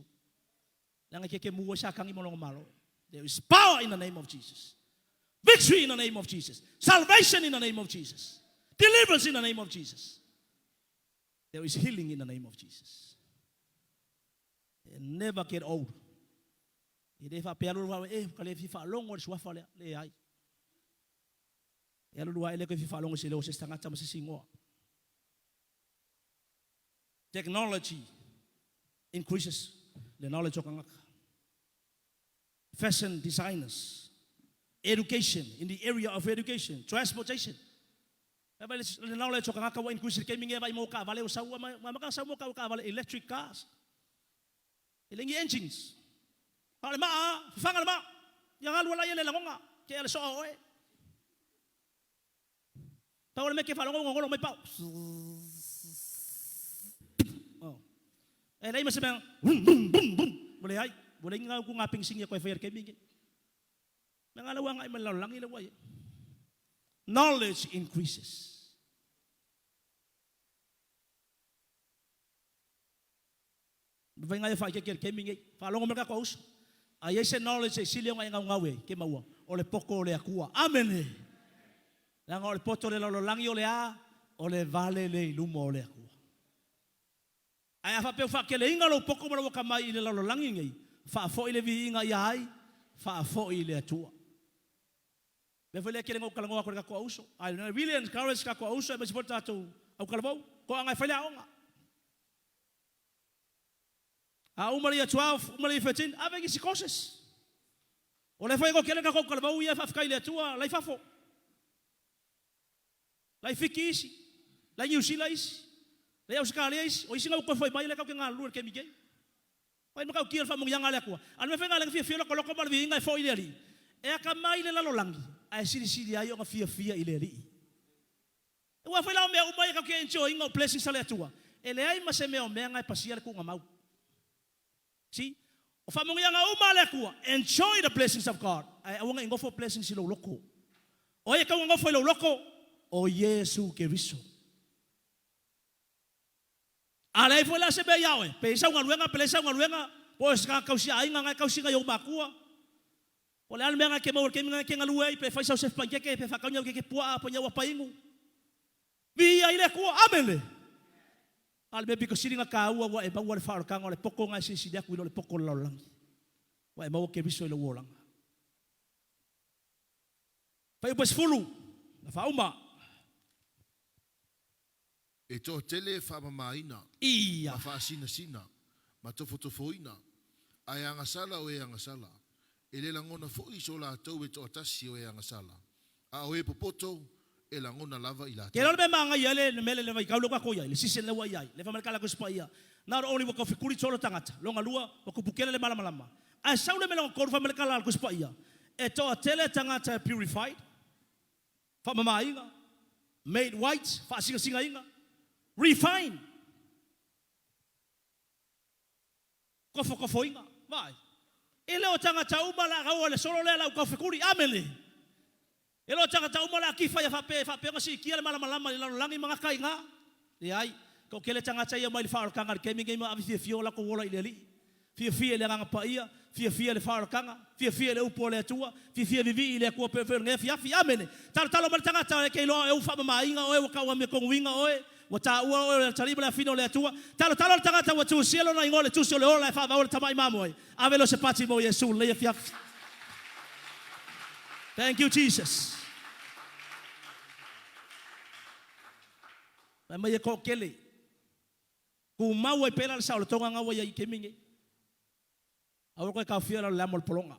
Leaga e ke ke mu ai Satani ma lona malo. There is power in the name of Jesus. Victory in the name of Jesus. Salvation in the name of Jesus. Deliverance in the name of Jesus. There is healing in the name of Jesus. It never get old. E le faapea alu alu e, ka le fia faalogo i le suafa lea. Leai. E alu ae le toe fia faalogo i se leo o se isi tagata ma se isi igoa. Technology increases the knowledge o tagata. Fashion designers, education, in the area of education, transportation. Vai le knowledge o tagata ua increase i le taimi nei vai mo taavale ua sau ua amata ona sau mo taavale electric cars. E le ni engines. A o le maa, fafaga le maa. Ia galu ala ia le lagona, ke ale soa oe. Pau o le mea ke faalogo ua golo mai pau. Oh. E leai ma se mea bum bum bum bum. Ua leai. Ua leai ni gauku ngā pengisini e koe whai a le kemi nge. Mea ngā lau angai mai lalolagi le wai. Knowledge increases. Mafai ngai e whaikeke le kemi nei. Whaalogo mai ka uso. A iai se knowledge e sili ona e ngaungau e ke maua. O le poto o le Atua. Amene! Leaga o le poto o le lalolagi o le a? O le vale le i luma o le Atua. Ae a faapea ua faateleina lou poto ma lou akamai i le lalolagi nei, faafoi le viiga ia ai? Faafoi i le Atua. Mea foi lea kele na ou talanoa atu i le tatou auso. I really encourage tatou auso aemaise foi le tatou autalavou. Toaga e fai le aoga. A uma le Year 12, uma le Year 13, ave nisi courses. O lea foi e kele tatou talavou ia e faafetai i le Atua la i fafo. La i Fiti isi, la i Niu Sila isi, la i Ausetalia isi, o isi na ua toe foi mai lea tatou te galulue i le taimi nei. Pai matautia le faamanuiaga a le Atua. A o le mea faigaluega fiafia lokoloko ma le viiga e foi i le Alii, e atamai i le lalolagi, ae silisili ai ona fiafia i le Alii. Aua foi la o mea uma ia tatou te enjoy ina o blessings a le Atua, e leai ma se mea o mea na e pasia le tuugamau. See? O faamanuiaga uma a le Atua, enjoy the blessings of God, ae aua ne i nofo blessings i lou loto. O ai e tatau ona nofo i lou loto? O Iesu Keriso. A leai foi la se mea iā oe, pe i ai sau galuega, pe leai sau galuega, po o se tagata tausiaiga na e tausi nai ou matua. Po o le a le mea na e ke maua i le taimi lena e te galue ai, pe fai sau sefe panikeke, pe faatau ni au keke puaa po o ni au apa inu. Viia i le Atua. Amene. A o le mea pito sili ona taua ua e maua le faaolataga o le poto lena e silisili atu i lo le poto o le lalolagi. Ua e maua Keriso i lou olaga. Fuaiupu e 10, na faauma. E toatele e faamamaina, Ia. ma faasinasina, ma tofotofoina, ae agasala o e agasala, e le lagona foi so latou e toatasi o e agasala, a o e popoto, e lagona lava i Ke latou. le mea magaia ai le mea le vaitau lea ua tatou i ai, le season lea ua i ai, lea fai mai le tala a Tusi Paia, not only ua tau fekuli solo tagata, lona lua, ua tupu tele le malamalama, ae sau le mea lona tolu fai mai le tala a le Tusi Paia, e toatele tagata e purified, faamamaina, made white, faasinasinaina, refined, tofotofoina. Vaai, e le o tagata uma la gaua le solo lea lau taufekuli. Amene. E le o tagata uma la kifa ia faapea faapea ona siitia le malamalama i le lalolagi ma gata i ina. Leai, toatele tagata ia mai le faaolataga i le taimi lenei ma ave fiafia o latou ola i le Alii. Fiafia i le Agaga Paia, fiafia i le faaolataga, fiafia i le upu a le Atua, fiafia e vivii i le Atua pei foi o lenei afiafi. Amene! Talotalo mai le tagata e te iloa oe ua faamamaina oe, ua tau amiatonuina oe, ua taua oe o le atalii ma le afine o le Atua. Talotalo le tagata ua tusia lona igoa i le tusi o le ola e faavau e le Tamai Mamoe. Ave lea o se pati mo Iesu i lenei afiafi. Thank you Jesus. Fai mai e toatele. Tumau ai pea la le saolotoga na ua i ai i taimi nei. Aua koe taofia la le amo o le pologa.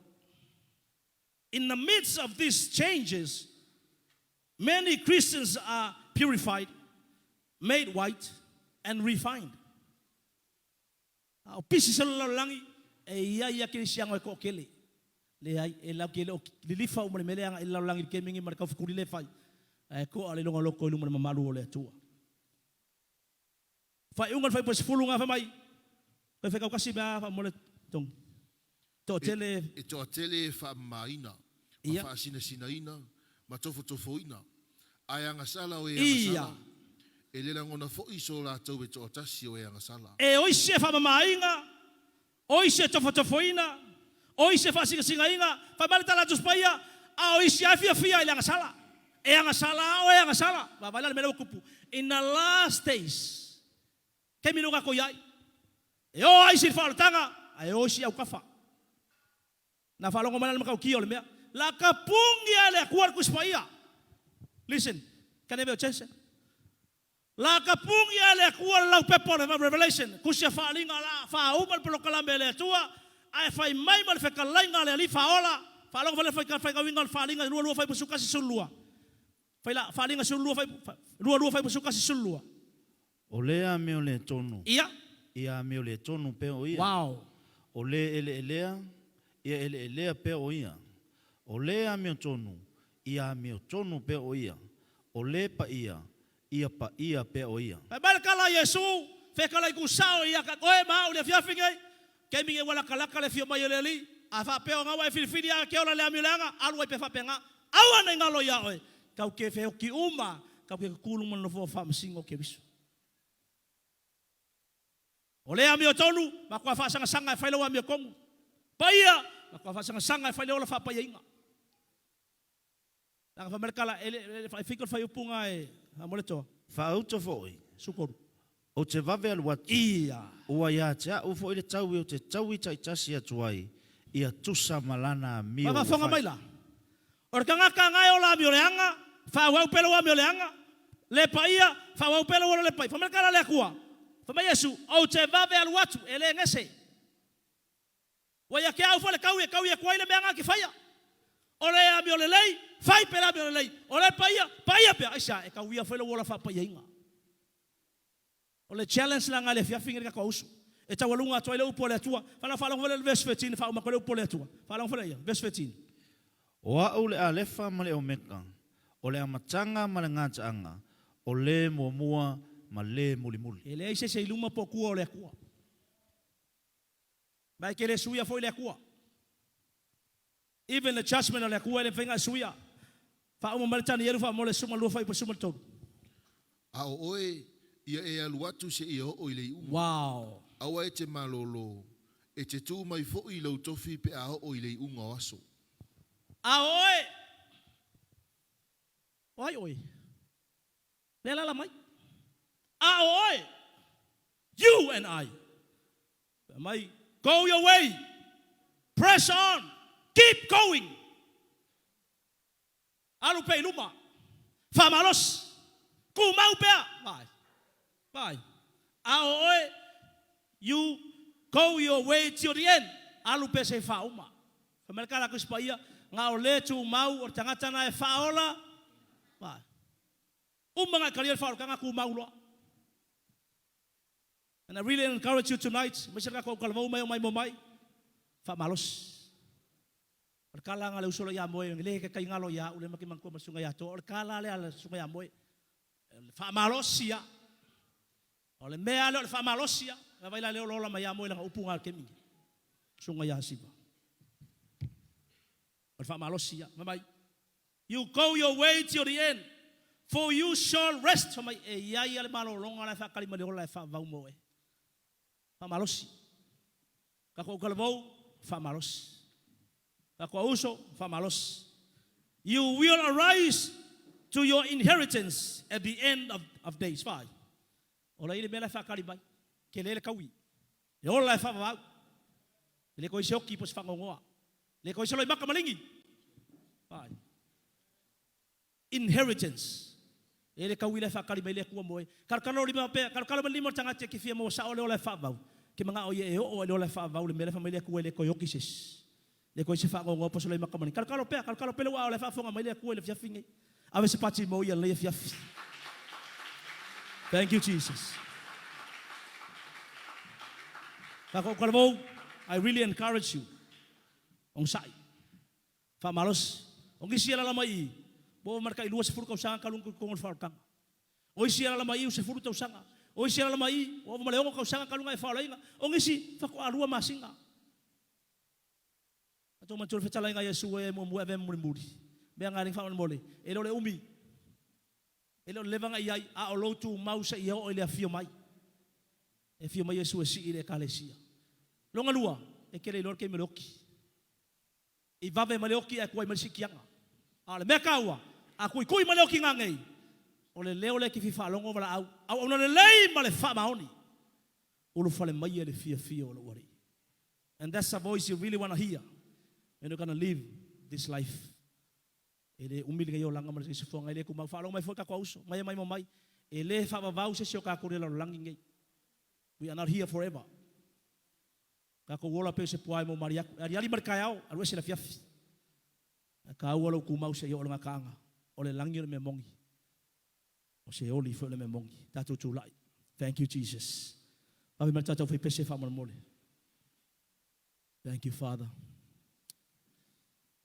In the midst of these changes, many Christians are purified, made white, and refined. A o pisi se lalolagi, e i ai ia kerisiano e toatele. Leai, e lau ke le o lilifa uma le mea lea agai i le lalolagi i le taimi nei ma le taufekuli lea e fai, ae toa le iloga loto i luma o le mamalu o le Atua. Faaiuga o le fuaiupu e 10 na fai mai, Toe faitau tasi mea faamolemole Togi. Toatele. E toatele e faamamaina, ma faasinasinaina, ma tofotofoina, ae agasala o e agasala, e le lagona foi so latou e toatasi o e agasala. E oi se faamamaina, oi se tofotofoina, oi se faasinasinaina, fai mai le tala a Tusi Paia, a o isi lava e fiafia i le agasala. E agasala a oe agasala. Vaavaai la le mea lea ua tupu. In the last days, taimi lea ua tatou i ai, e o ai isi i le faaolataga, ae o isi i autafa. Na faalogo mai la le matautia o le mea, la ka puni a e le Atua le Tusi Paia. Listen, can I have your attention? La ka puni a e le Atua le laupepa o le Revelation, tusi a faaaliga la faauma le polokalame a le Atua, ae fai mai ma le fetalaiga a le Alii Faaola, faalogo fai le faitauina o le faaaliga i 22 fuaiupu 11 12. Fai la, faaaliga 12 fuaiupu, 22 fuaiupu 11 12. O le amio le tonu. Ia. Ia amio le tonu pea o ia. Wow. O le eleelea, ia eleelea pea o ia. O le amio tonu, ia amio tonu pea o ia. O le paia, ia paia pea o ia. Fai mai le tala a Iesu, Fekala i ku sao ia ka oe ma au i le afiafi nei, taimi nei ua latalata le afio mai o le Alii, a faapea o na ua e filifili a ke ola le amio leaga, alu ai pea faapena. Aua nei galo ia oe, kau ke feoki uma, kau ke kukulu ma le nofoa faamasino o Keriso. O le amiotonu, matua faasagasanga e fai lou amiotonu. Paia, matua faasagasanga e fai le ola faapaiaina. Leaga fai mai le tala, e le, e fika le faiupuga e Amoletoa. Faauto foi. Sukolu. Ou te vave alu atu. Ia. Ua ia te a'u foi le taui ou te taui taitasi atu ai, ia tusa ma lana amio ua Faafofoga fai. mai la. O le tagata na e ola amioleaga, faaauau pea lou amioleaga, le paia, faaauau pea lou ola le paia. Fai mai le tala a le Atua, fai mai Iesu, Ou te vave alu atu, e le gese. Ua ia te au foi le taui e taui atu ai le mea na te faia. O le amio lelei, fai pea le amio lelei. O le paia, paia pea. Aisea? E tauia foi lou ola faapaiaina. O le challenge la na i le afiafi nei le tatou auso. E taualuga atu ai le upu a le Atua. Whanau faalogo foi lea i le verse 13 e faauma atu ai le upu a le Atua. Faalogo foi lea ia, verse 13. O a'u le Alefa ma le Omeka, o le amataga ma le gataaga, o le muamua ma le mulimuli. E leai se isi e i luma po o tua o le Atua. Ma e te le suia foi le Atua. Even the judgment a le Atua e le mafai ona e suia. Faauma mai le Tanielu faamolemole 12 fuaiupu 13. A o oe, ia e alu atu seia oo i le iuga. Wow. Aua e te malōlō, e te tū mai foi i lou tofi pe a oo i le iuga o aso. A o oe, o ai oe? Lea alaala mai. A o oe, you and I. Fai mai, go your way, press on, keep going. Alu pea i luma, faamalosi, tumau pea. Vaai, vaai. A o oe, you go your way till the end. Alu pea seia faauma. Fai mai le kala Tusi Paia, na o le tumau o le tagata na e faaola. Vaai. Uma na e talia le faaolataga, tumau loa. And I really encourage you tonight, aemaise le tatou talavou mai o mai mo mai, faamalosi. O le tala lena a le uso lea ia Moe, le ke kai galo ia au le ma ke manatua ma le susuga ia Toa. O le tala lea a le susuga ia Moe, o le faamalosi ia. O le mea lea o le faamalosi ia. Vaai la lea o lo ola mai ia Moe lana upu na kemi. Susuga ia Siva. O le faamalosi ia. Fai mai, You go your way till the end, for you shall rest. Fai mai, e i ai lava le malologa la e faatali mai le ola e faavavau mo oe. Faamalosi. Tatou talavou, faamalosi. Tatou uso, faamalosi. You will arise to your inheritance at the end of days. Vaai, ola i le mea la e faatali mai. Tele le taui. E ola e faavavau. E le toe se oki po o se faanoanoa. E le toe se loimata maligi. Vaai. Inheritance. E le taui la e faatali mai le Atua mo oe. Kalokalo lima pea, kalokalo mai le lima o le tagata e te fia maua sao le ola e faavavau. Ke manao ia e oo ai le ola e faavavau le mea la e fai mai le Atua e le toe oki se isi. E le toe se faanoanoa po o se loimata maligi. Kalokalo pea, kalokalo pea lou aao la e faafofoga mai le Atua i le afiafi nei. Ave se pati mo ia i lenei afiafi. Thank you Jesus. Tatou talavou, I really encourage you. Onosai. Faamalosi. O nisi e alaala mai i i, ua ova ma le tai 20 tausaga talu ona totonu o le faaolataga. O isi e alaala mai i i ua 10 tausaga. O isi e alaala mai i i, ua ova ma le 6 tausaga talu ona e faaolaina. O nisi, faatoa lua masina. Tatou manatua le fetalaiga a Iesu e muamua e avea ma mulimuli. Mea na e alii faamolemole, e le o le umi, e le o le leva na i ai, a o lou tumau seia oo i le afio mai. E afio mai Iesu e sii i le Ekalesia. Lona lua, e te le iloa le taimi o le oti. I vave mai le oti ae tuai mai le siitiaga. A o le mea taua, a tuitui mai le oti nanei, o le leo lea e te fia faalogo valaau, auauna lelei ma le faamaoni, ulufale maia i le fiafia o lou Alii. And that's the voice you really wanna hear when you're gonna live this life. E le umi lenei olaga ma le soifuaga, e le tumau. Faalogo mai foi tatou auso, mai e mai ma mai. E le faavavau se isi o tatou i le lalolagi nei. We are not here forever. Tatou ola pei o se puaa e momali atu. E aliali mai le taeao, alu ese le afiafi. Ae taua lou tumau seia oo i le gataaga. O le lagi o le mea moni. O se oli foi o le mea moni. Tatou tulai. Thank you Jesus. Vave mai le tatou faipese faamolemole. Thank you Father.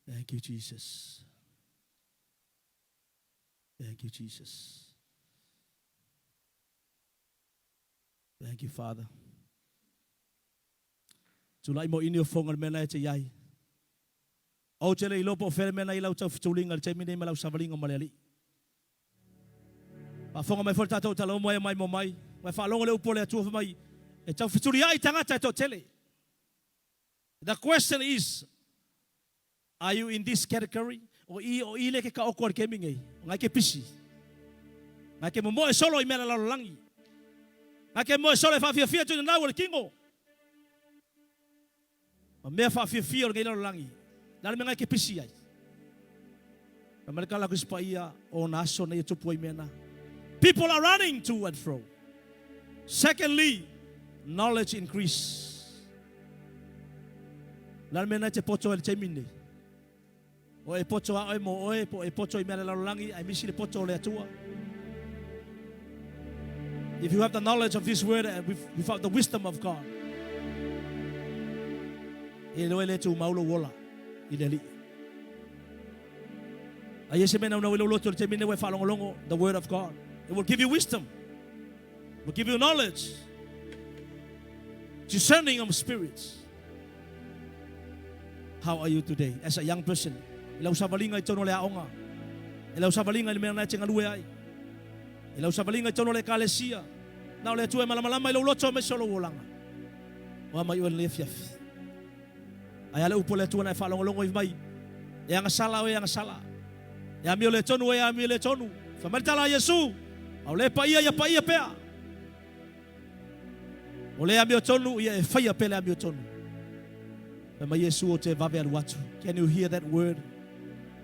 Thank you Jesus. Thank you Jesus. Thank you Father. Tulai mo ini o fonga le mea na e te iai. Ou te le iloa po o fea le mea na i lau taufetuliga i le taimi nei ma lau savaliga ma le Alii. Faafofoga mai foi le tatou talaumu ai mai mo mai. Ua e faalogo le upu a le Atua fai mai, e taufetuliai tagata e toatele. The question is, are you in this category? O i, o i le ke taoto a le kemi nei. O ngai ke pisi. Ngai ke momoe solo i mea la lalolagi. Ngai ke moe solo e faafiafia atu i nanau o le kino. Ma mea faafiafia o lenei lalolagi, le a le mea na e te pisi ai? Fai mai le tala a Tusi Paia, o ona aso nei e tupu ai mea na. People are running to and fro. Secondly, knowledge increase. Le a le mea na e te poto ai le taimi nei? O e poto a oe mo oe, po o e poto i mea le lalolagi, ae misi le poto o le Atua. If you have the knowledge of this word and without the wisdom of God, e iloa e le tumau lou ola i le Alii. Ai e se mea naunau i lou loto i le taimi nei ua e faalogologo the word of God. It will give you wisdom. It will give you knowledge. Discerning of spirits. How are you today as a young person? I lau savaliga i totonu o le aoga. I lau savaliga i le mea na e te galue ai. I lau savaliga i totonu o le ekalesia. Na o le Atua e malamalama i lou loto aemaise o lou olaga. Oa mai oe i lenei afiafi. Ae a le upu a le Atua na e faalogologo i mai. E agasala oe e agasala. E amio le tonu oe e amio le tonu. Fai mai le tala a Iesu, A o le paia ia paia pea. O le amiotonu ia e faia pea le amiotonu. Fai mai Iesu ou te vave alu atu. Can you hear that word?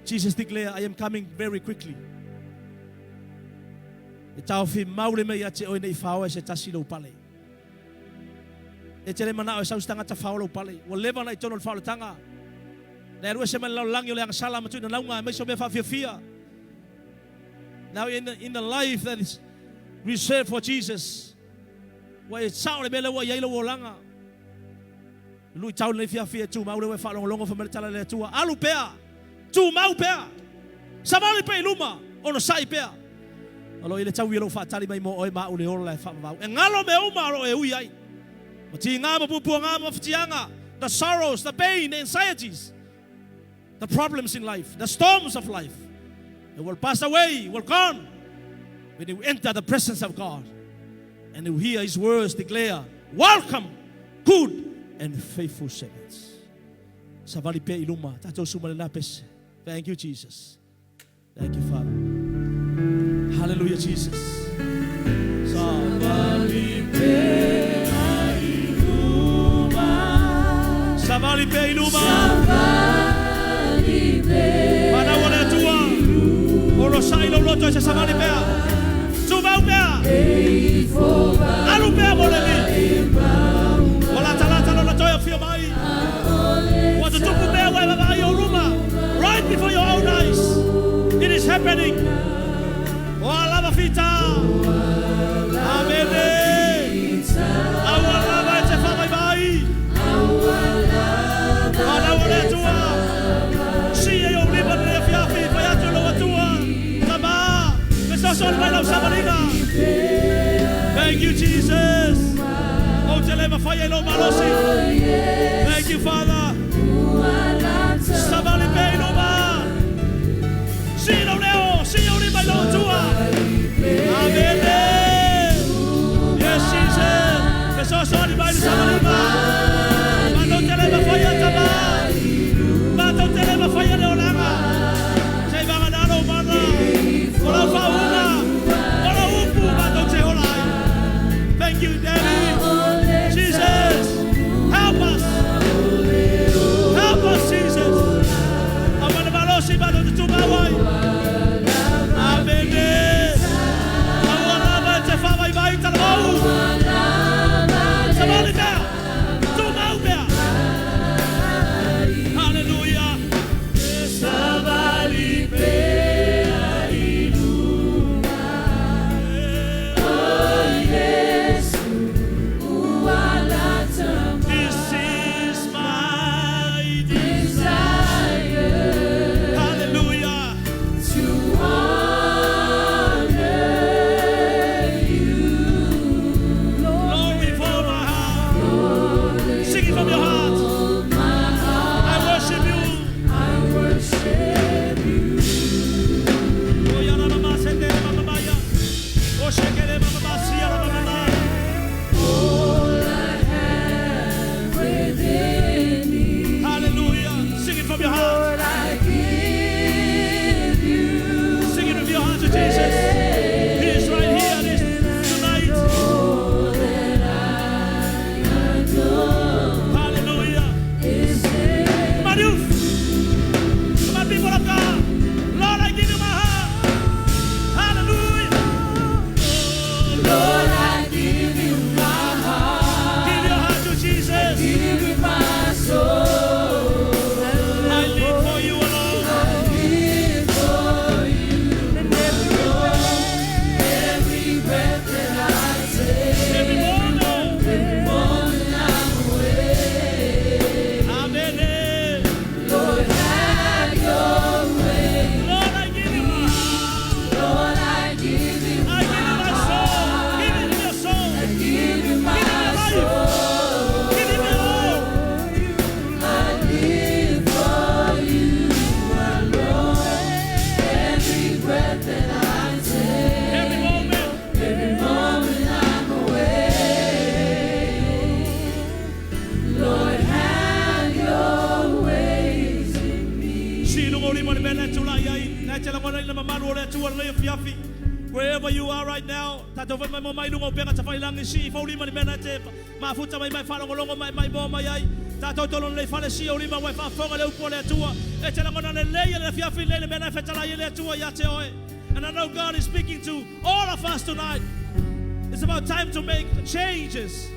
Jesus declare, I am coming very quickly. E taofi mau le mea ia te oe nei faoa e se tasi lou pale. E te le manao e sau se tagata fao lou pale. Ua leva ona i tonu o le faolataga. Na e alu ese mai le lalolagi o le agasala ma tuuina lauga aemaise o mea faafiafia. Now in the, in the life that is reserved for Jesus, ua e sao le mea lea ua i ai lou olaga. Luitau lenei fiafia e tumau lea ua e faalogologo fai mai le tala a le Atua. Alu pea! Tumau pea! Savali pea i luma! Onosai pea! O lo o i le taui o lou faatali mai mo oe ma au le ola e faavavau. E galo mea uma o lo o e ui ai. Ma tiga ma puapuaga ma mafatiaga, the sorrows, the pain, the anxieties, the problems in life, the storms of life. It will pass away, will gone when you enter the presence of God and you hear His words declare, Welcome, good and faithful servants. Savali pea i luma, tatou suma le pese. Thank you, Jesus. Thank you, Father. Hallelujah, Jesus. Savali pea i luma. Savali pea i luma. Savali pea. Mana o le Atua. Onosai lou loto e se savali pea. Tumau pea. Alu pea mo le ni. Ua latalata lona toe afio mai. Ua tutupu mea ua e vaavaai i ou luma. Right before your own eyes. It is happening. Oa lava fita. Amene. Aua lava e te faavaivai. Fanau o le Atua. Si e ou lima lenei afiafi, fai atu i lou Atua. Tama, fesoasoani mai lau savaliga. Thank you, Jesus. Ou te le mafai ai lou malosi. Thank you, Father. Savali pea i luma. Si lou leo, si ou lima i lou Atua. Amene. Yes, Jesus. Fesoasoani mai le savaliga. Matou te le mafaia, Tama. Matou te le mafaia le olaga. Se i vagana lou mana. O lau faauuga. O lau upu matou te ola ai. Thank you, Daddy. Jesus, help us. langa e te lagonaina mamalu o le Atua lenei afiafi. Wherever you are right now, tatou fai mai mo mai luga o upega tafailangi sii fou lima le mea na te mafuta mai mai faalogologo mai mai moa mai ai. Tatou tolo lelei fale sii ou lima ua e faafofoga le upu a le Atua. E te lagona lelei le afiafi lenei le mea na e fetalai ai le Atua ia te oe. And I know God is speaking to all of us tonight. It's about time to make changes.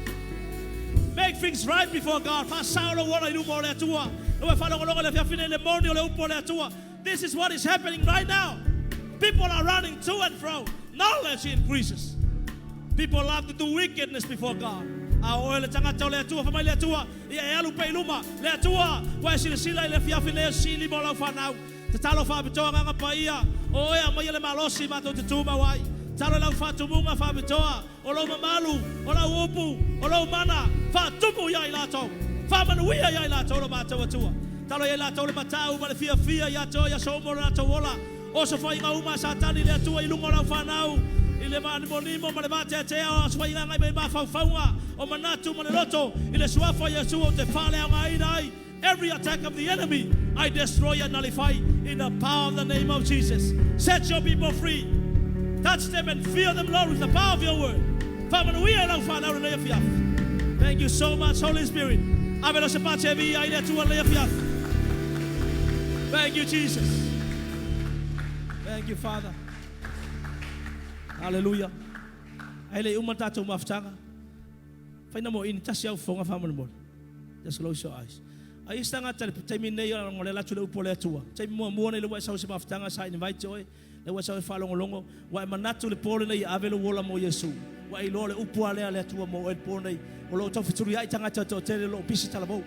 Make things right before God. Faasao lou ola i luma o le Atua. Ua e faalogologo i le afiafi nei le moni o le upu a le Atua. This is what is happening right now. People are running to and fro. Knowledge increases. People love to do wickedness before God. A o oe le tagata o le Atua, fai mai le Atua, ia e alu pea i luma. Le Atua, ua e silasila i le afiafi nei o sii lima o lau fanau. Tatalo faapitoa agaga paia, o oe aumaia le malosi matou te tumau ai. Tatalo i lau faatumuga faapitoa, o lou mamalu, o lau upu, o lou mana, faatupu ia i latou. Faamanuia ia i latou lo matou Atua. Tatalo ia i latou le matau ma le fiafia ia te oe i aso uma o lo latou ola. Osofaiga uma a Satani le Atua i luga o lau fanau, i le vaanimonimo ma le vateatea o osofaiga agai mai mafaufauga, o manatu ma le loto, i le Suafa o Iesu ou te faaleaogaina ai Every attack of the enemy, I destroy and nullify in the power of the name of Jesus. Set your people free. Touch them and fill them, Lord, with the power of your word. Faamanuia i lau fanau lenei afiafi. Thank you so much, Holy Spirit. Ave lo se pate e viia ai le Atua lenei afiafi. Thank you, Jesus. Thank you, Father. Hallelujah. Ai le uma tatou mafutaga. Faina mo ini tasi au fofoga faamolemole. Just close your eyes. Ai isi tagata i le taimi nei o le alu atu le upu a le Atua. Taimi muamua nei le ua e sau i se mafutaga sa invite oe, le ua e sau e faalogologo, ua e manatu i le po lenei e ave lou ola mo Iesu. Ua e iloa le upu a lea a le Atua mo oe i le po nei. O lo o tau fetuliai tagata e toatele o lo o pisi talavou.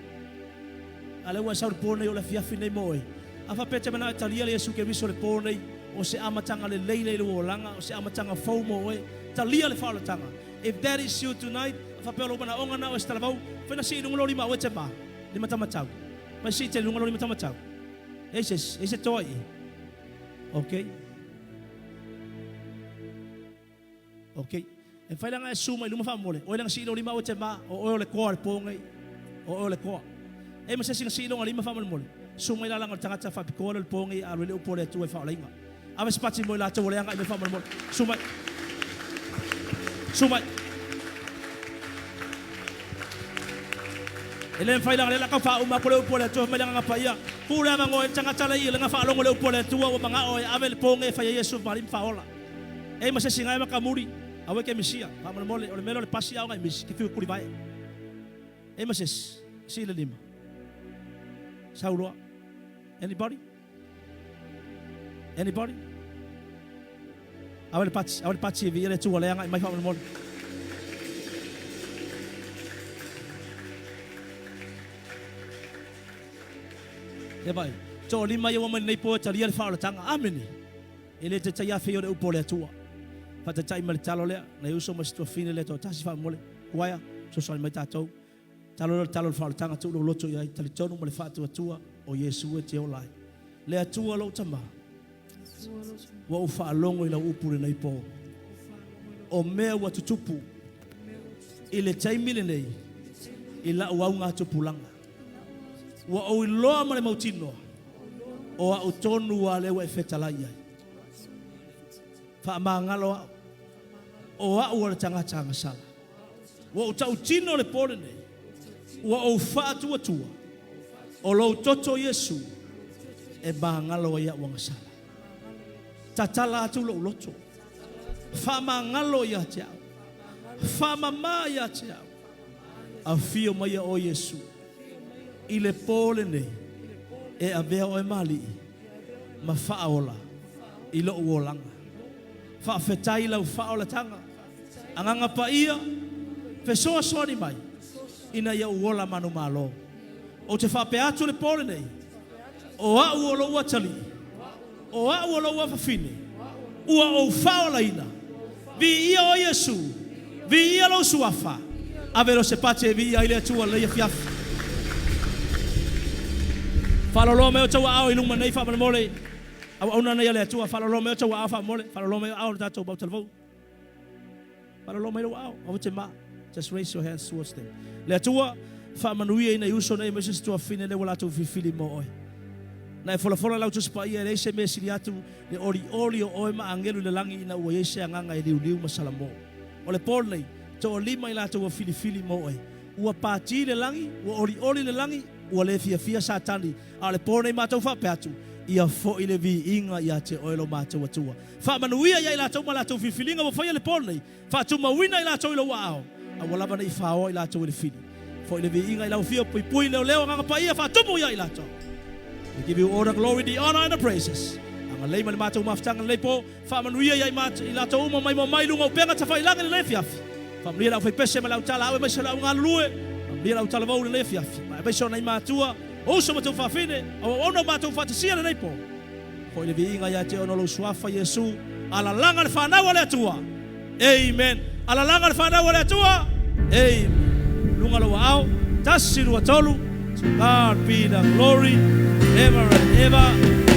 A lea ua e sau i le po nei o le afiafi nei mo oe. A faapea e te manao e talia le Iesu Keriso i le po nei, o se amataga lelei lea i lou olaga, o se amataga fou mo oe, talia le faaolataga. If that is you tonight, a faapea o lou manaoga na o e se talavou, fai na sii i luga lou lima aua e te ma, lima tamatau. Mai sii tele i luga lou lima tamatau. E se isi, e se toa i i. Ok. Ok. E mafai la ona e susu mai luma faamolemole. Oe lea na sii lou lima aua e te ma, o oe o le koa o le po nei. O oe o le koa. E ma se isi na sii lona lima faamolemole. Susu mai la leaga o le tagata faapitoa lea o le po nei a alu ai le upu a le Atua i faaolaina. Ave se pati mo i latou ua leaga i mea faamolemole. Susu mai. Susu mai. E le mafai leaga lea la tau faauma atu le upu a le Atua fai mai le Agaga Paia. Tuu le avanoa i le tagata lea i lana faalogo i le upu a le Atua ua manao e ave le po nei e fai ai Iesu ma Alii ma Faaola. E ma se isi na e makamuli, aua e ke misia. Faamolemole, o le mea lea o le pasi a o na i misi, ke fiu e kulivae. E ma se isi, sii le lima. Sau loa. Anybody? Anybody? Ave le pati, ave le pati e viia le Atua le agai mai faamolemole. E vai, toalima ia ua mai lenei po e talia le faaolataga. Amene. E le taitai afe ia o le upu o le Atua. Faataitai ma le talo lea, nai uso ma si tuafine lea toatasi faamolemole. Kuaia, fesoasoani mai tatou. Talo lea o le talo o le faaolataga tuu lou loto i ai, talitonu ma le faatuatua o Iesu e te ola ai. Le Atua lou Tama, ua ou faalogo i lau upu lenei po. O mea ua tutupu i le taimi lenei i la'u augatupulaga. Ua ou iloa ma le mautinoa o a'u tonu a lea ua e fetalai i ai. Faamagalo a'u, o a'u o le tagata agasala. Ua ou tautino le po lenei, ua ou faatuatua o lou toto Iesu e magalo ai a'u agasala. Tatala atu lou loto, faamagalo ia te au, faamama ia te au. Afio maia oe Iesu i le po lenei e avea oe ma Alii ma Faaola i lou olaga. Faafetai i lau faaolataga. Agaga Paia, fesoasoani mai ina ia ou ola manumalo. Ou te faapea atu i le po lenei, o au o lou atalii, o au o lou afafine, ua ou faaolaina. Viia oe Iesu, viia lou Suafa. Ave leo se pati e viia ai le Atua i lenei afiafi. Faaloloa mai outou aao i luma nei faamolemole. Auauna nei a le Atua, faaloloa mai outou aao faamolemole. Faaloloa mai aao o le tatou Maota Talavou. Faaloloa mai lou aao, aua te ma. Just raise your hands towards them. Le Atua, faamanuia i nai uso nei aemaise si tuafafine lea ua latou filifili mo oe. Na e folafola lau Tusi Paia e leai se mea e sili atu le olioli o oe ma agelu i le lagi ina ua i ai se agaga e liuliu ma salamo. O le po lenei, toalima i latou ua filifili mo oe. Ua pati le lagi, ua olioli le lagi, ua le fiafia Satani, a o le po lenei matou faapea atu, Ia foi le viiga ia te oe lo matou Atua. Faamanuia ia i latou ma latou filifiliga ua faia i le po lenei, faatumauina i latou i lou aao, a ua lava ne i faoa i latou e le fili. Foi le viiga i lau afio, puipui, leoleo, agaga paia, faatumu ia i latou. We give you all the glory, the honor and the praises. Agalelei mai le matou mafutaga lenei po, faamanuia ia i latou uma mai moa mai luga o upega tafailagi i lenei afiafi. Faamanuia le aufaipese ma le autalaau aemaise o le augalulue. Faamanuia le autalavou i lenei afiafi. Ma aemaise o nai matua, o uso ma tuafafine, auauauna ua matou faatasia lenei po. Foi le viiga ia te oe ona o lou suafa Iesu. Alalaga le fanau a le Atua. Amen. Alalaga le fanau a le Atua. Amen. Luga lou aao. Tasi, lua, tolu. To God be the glory ever and ever.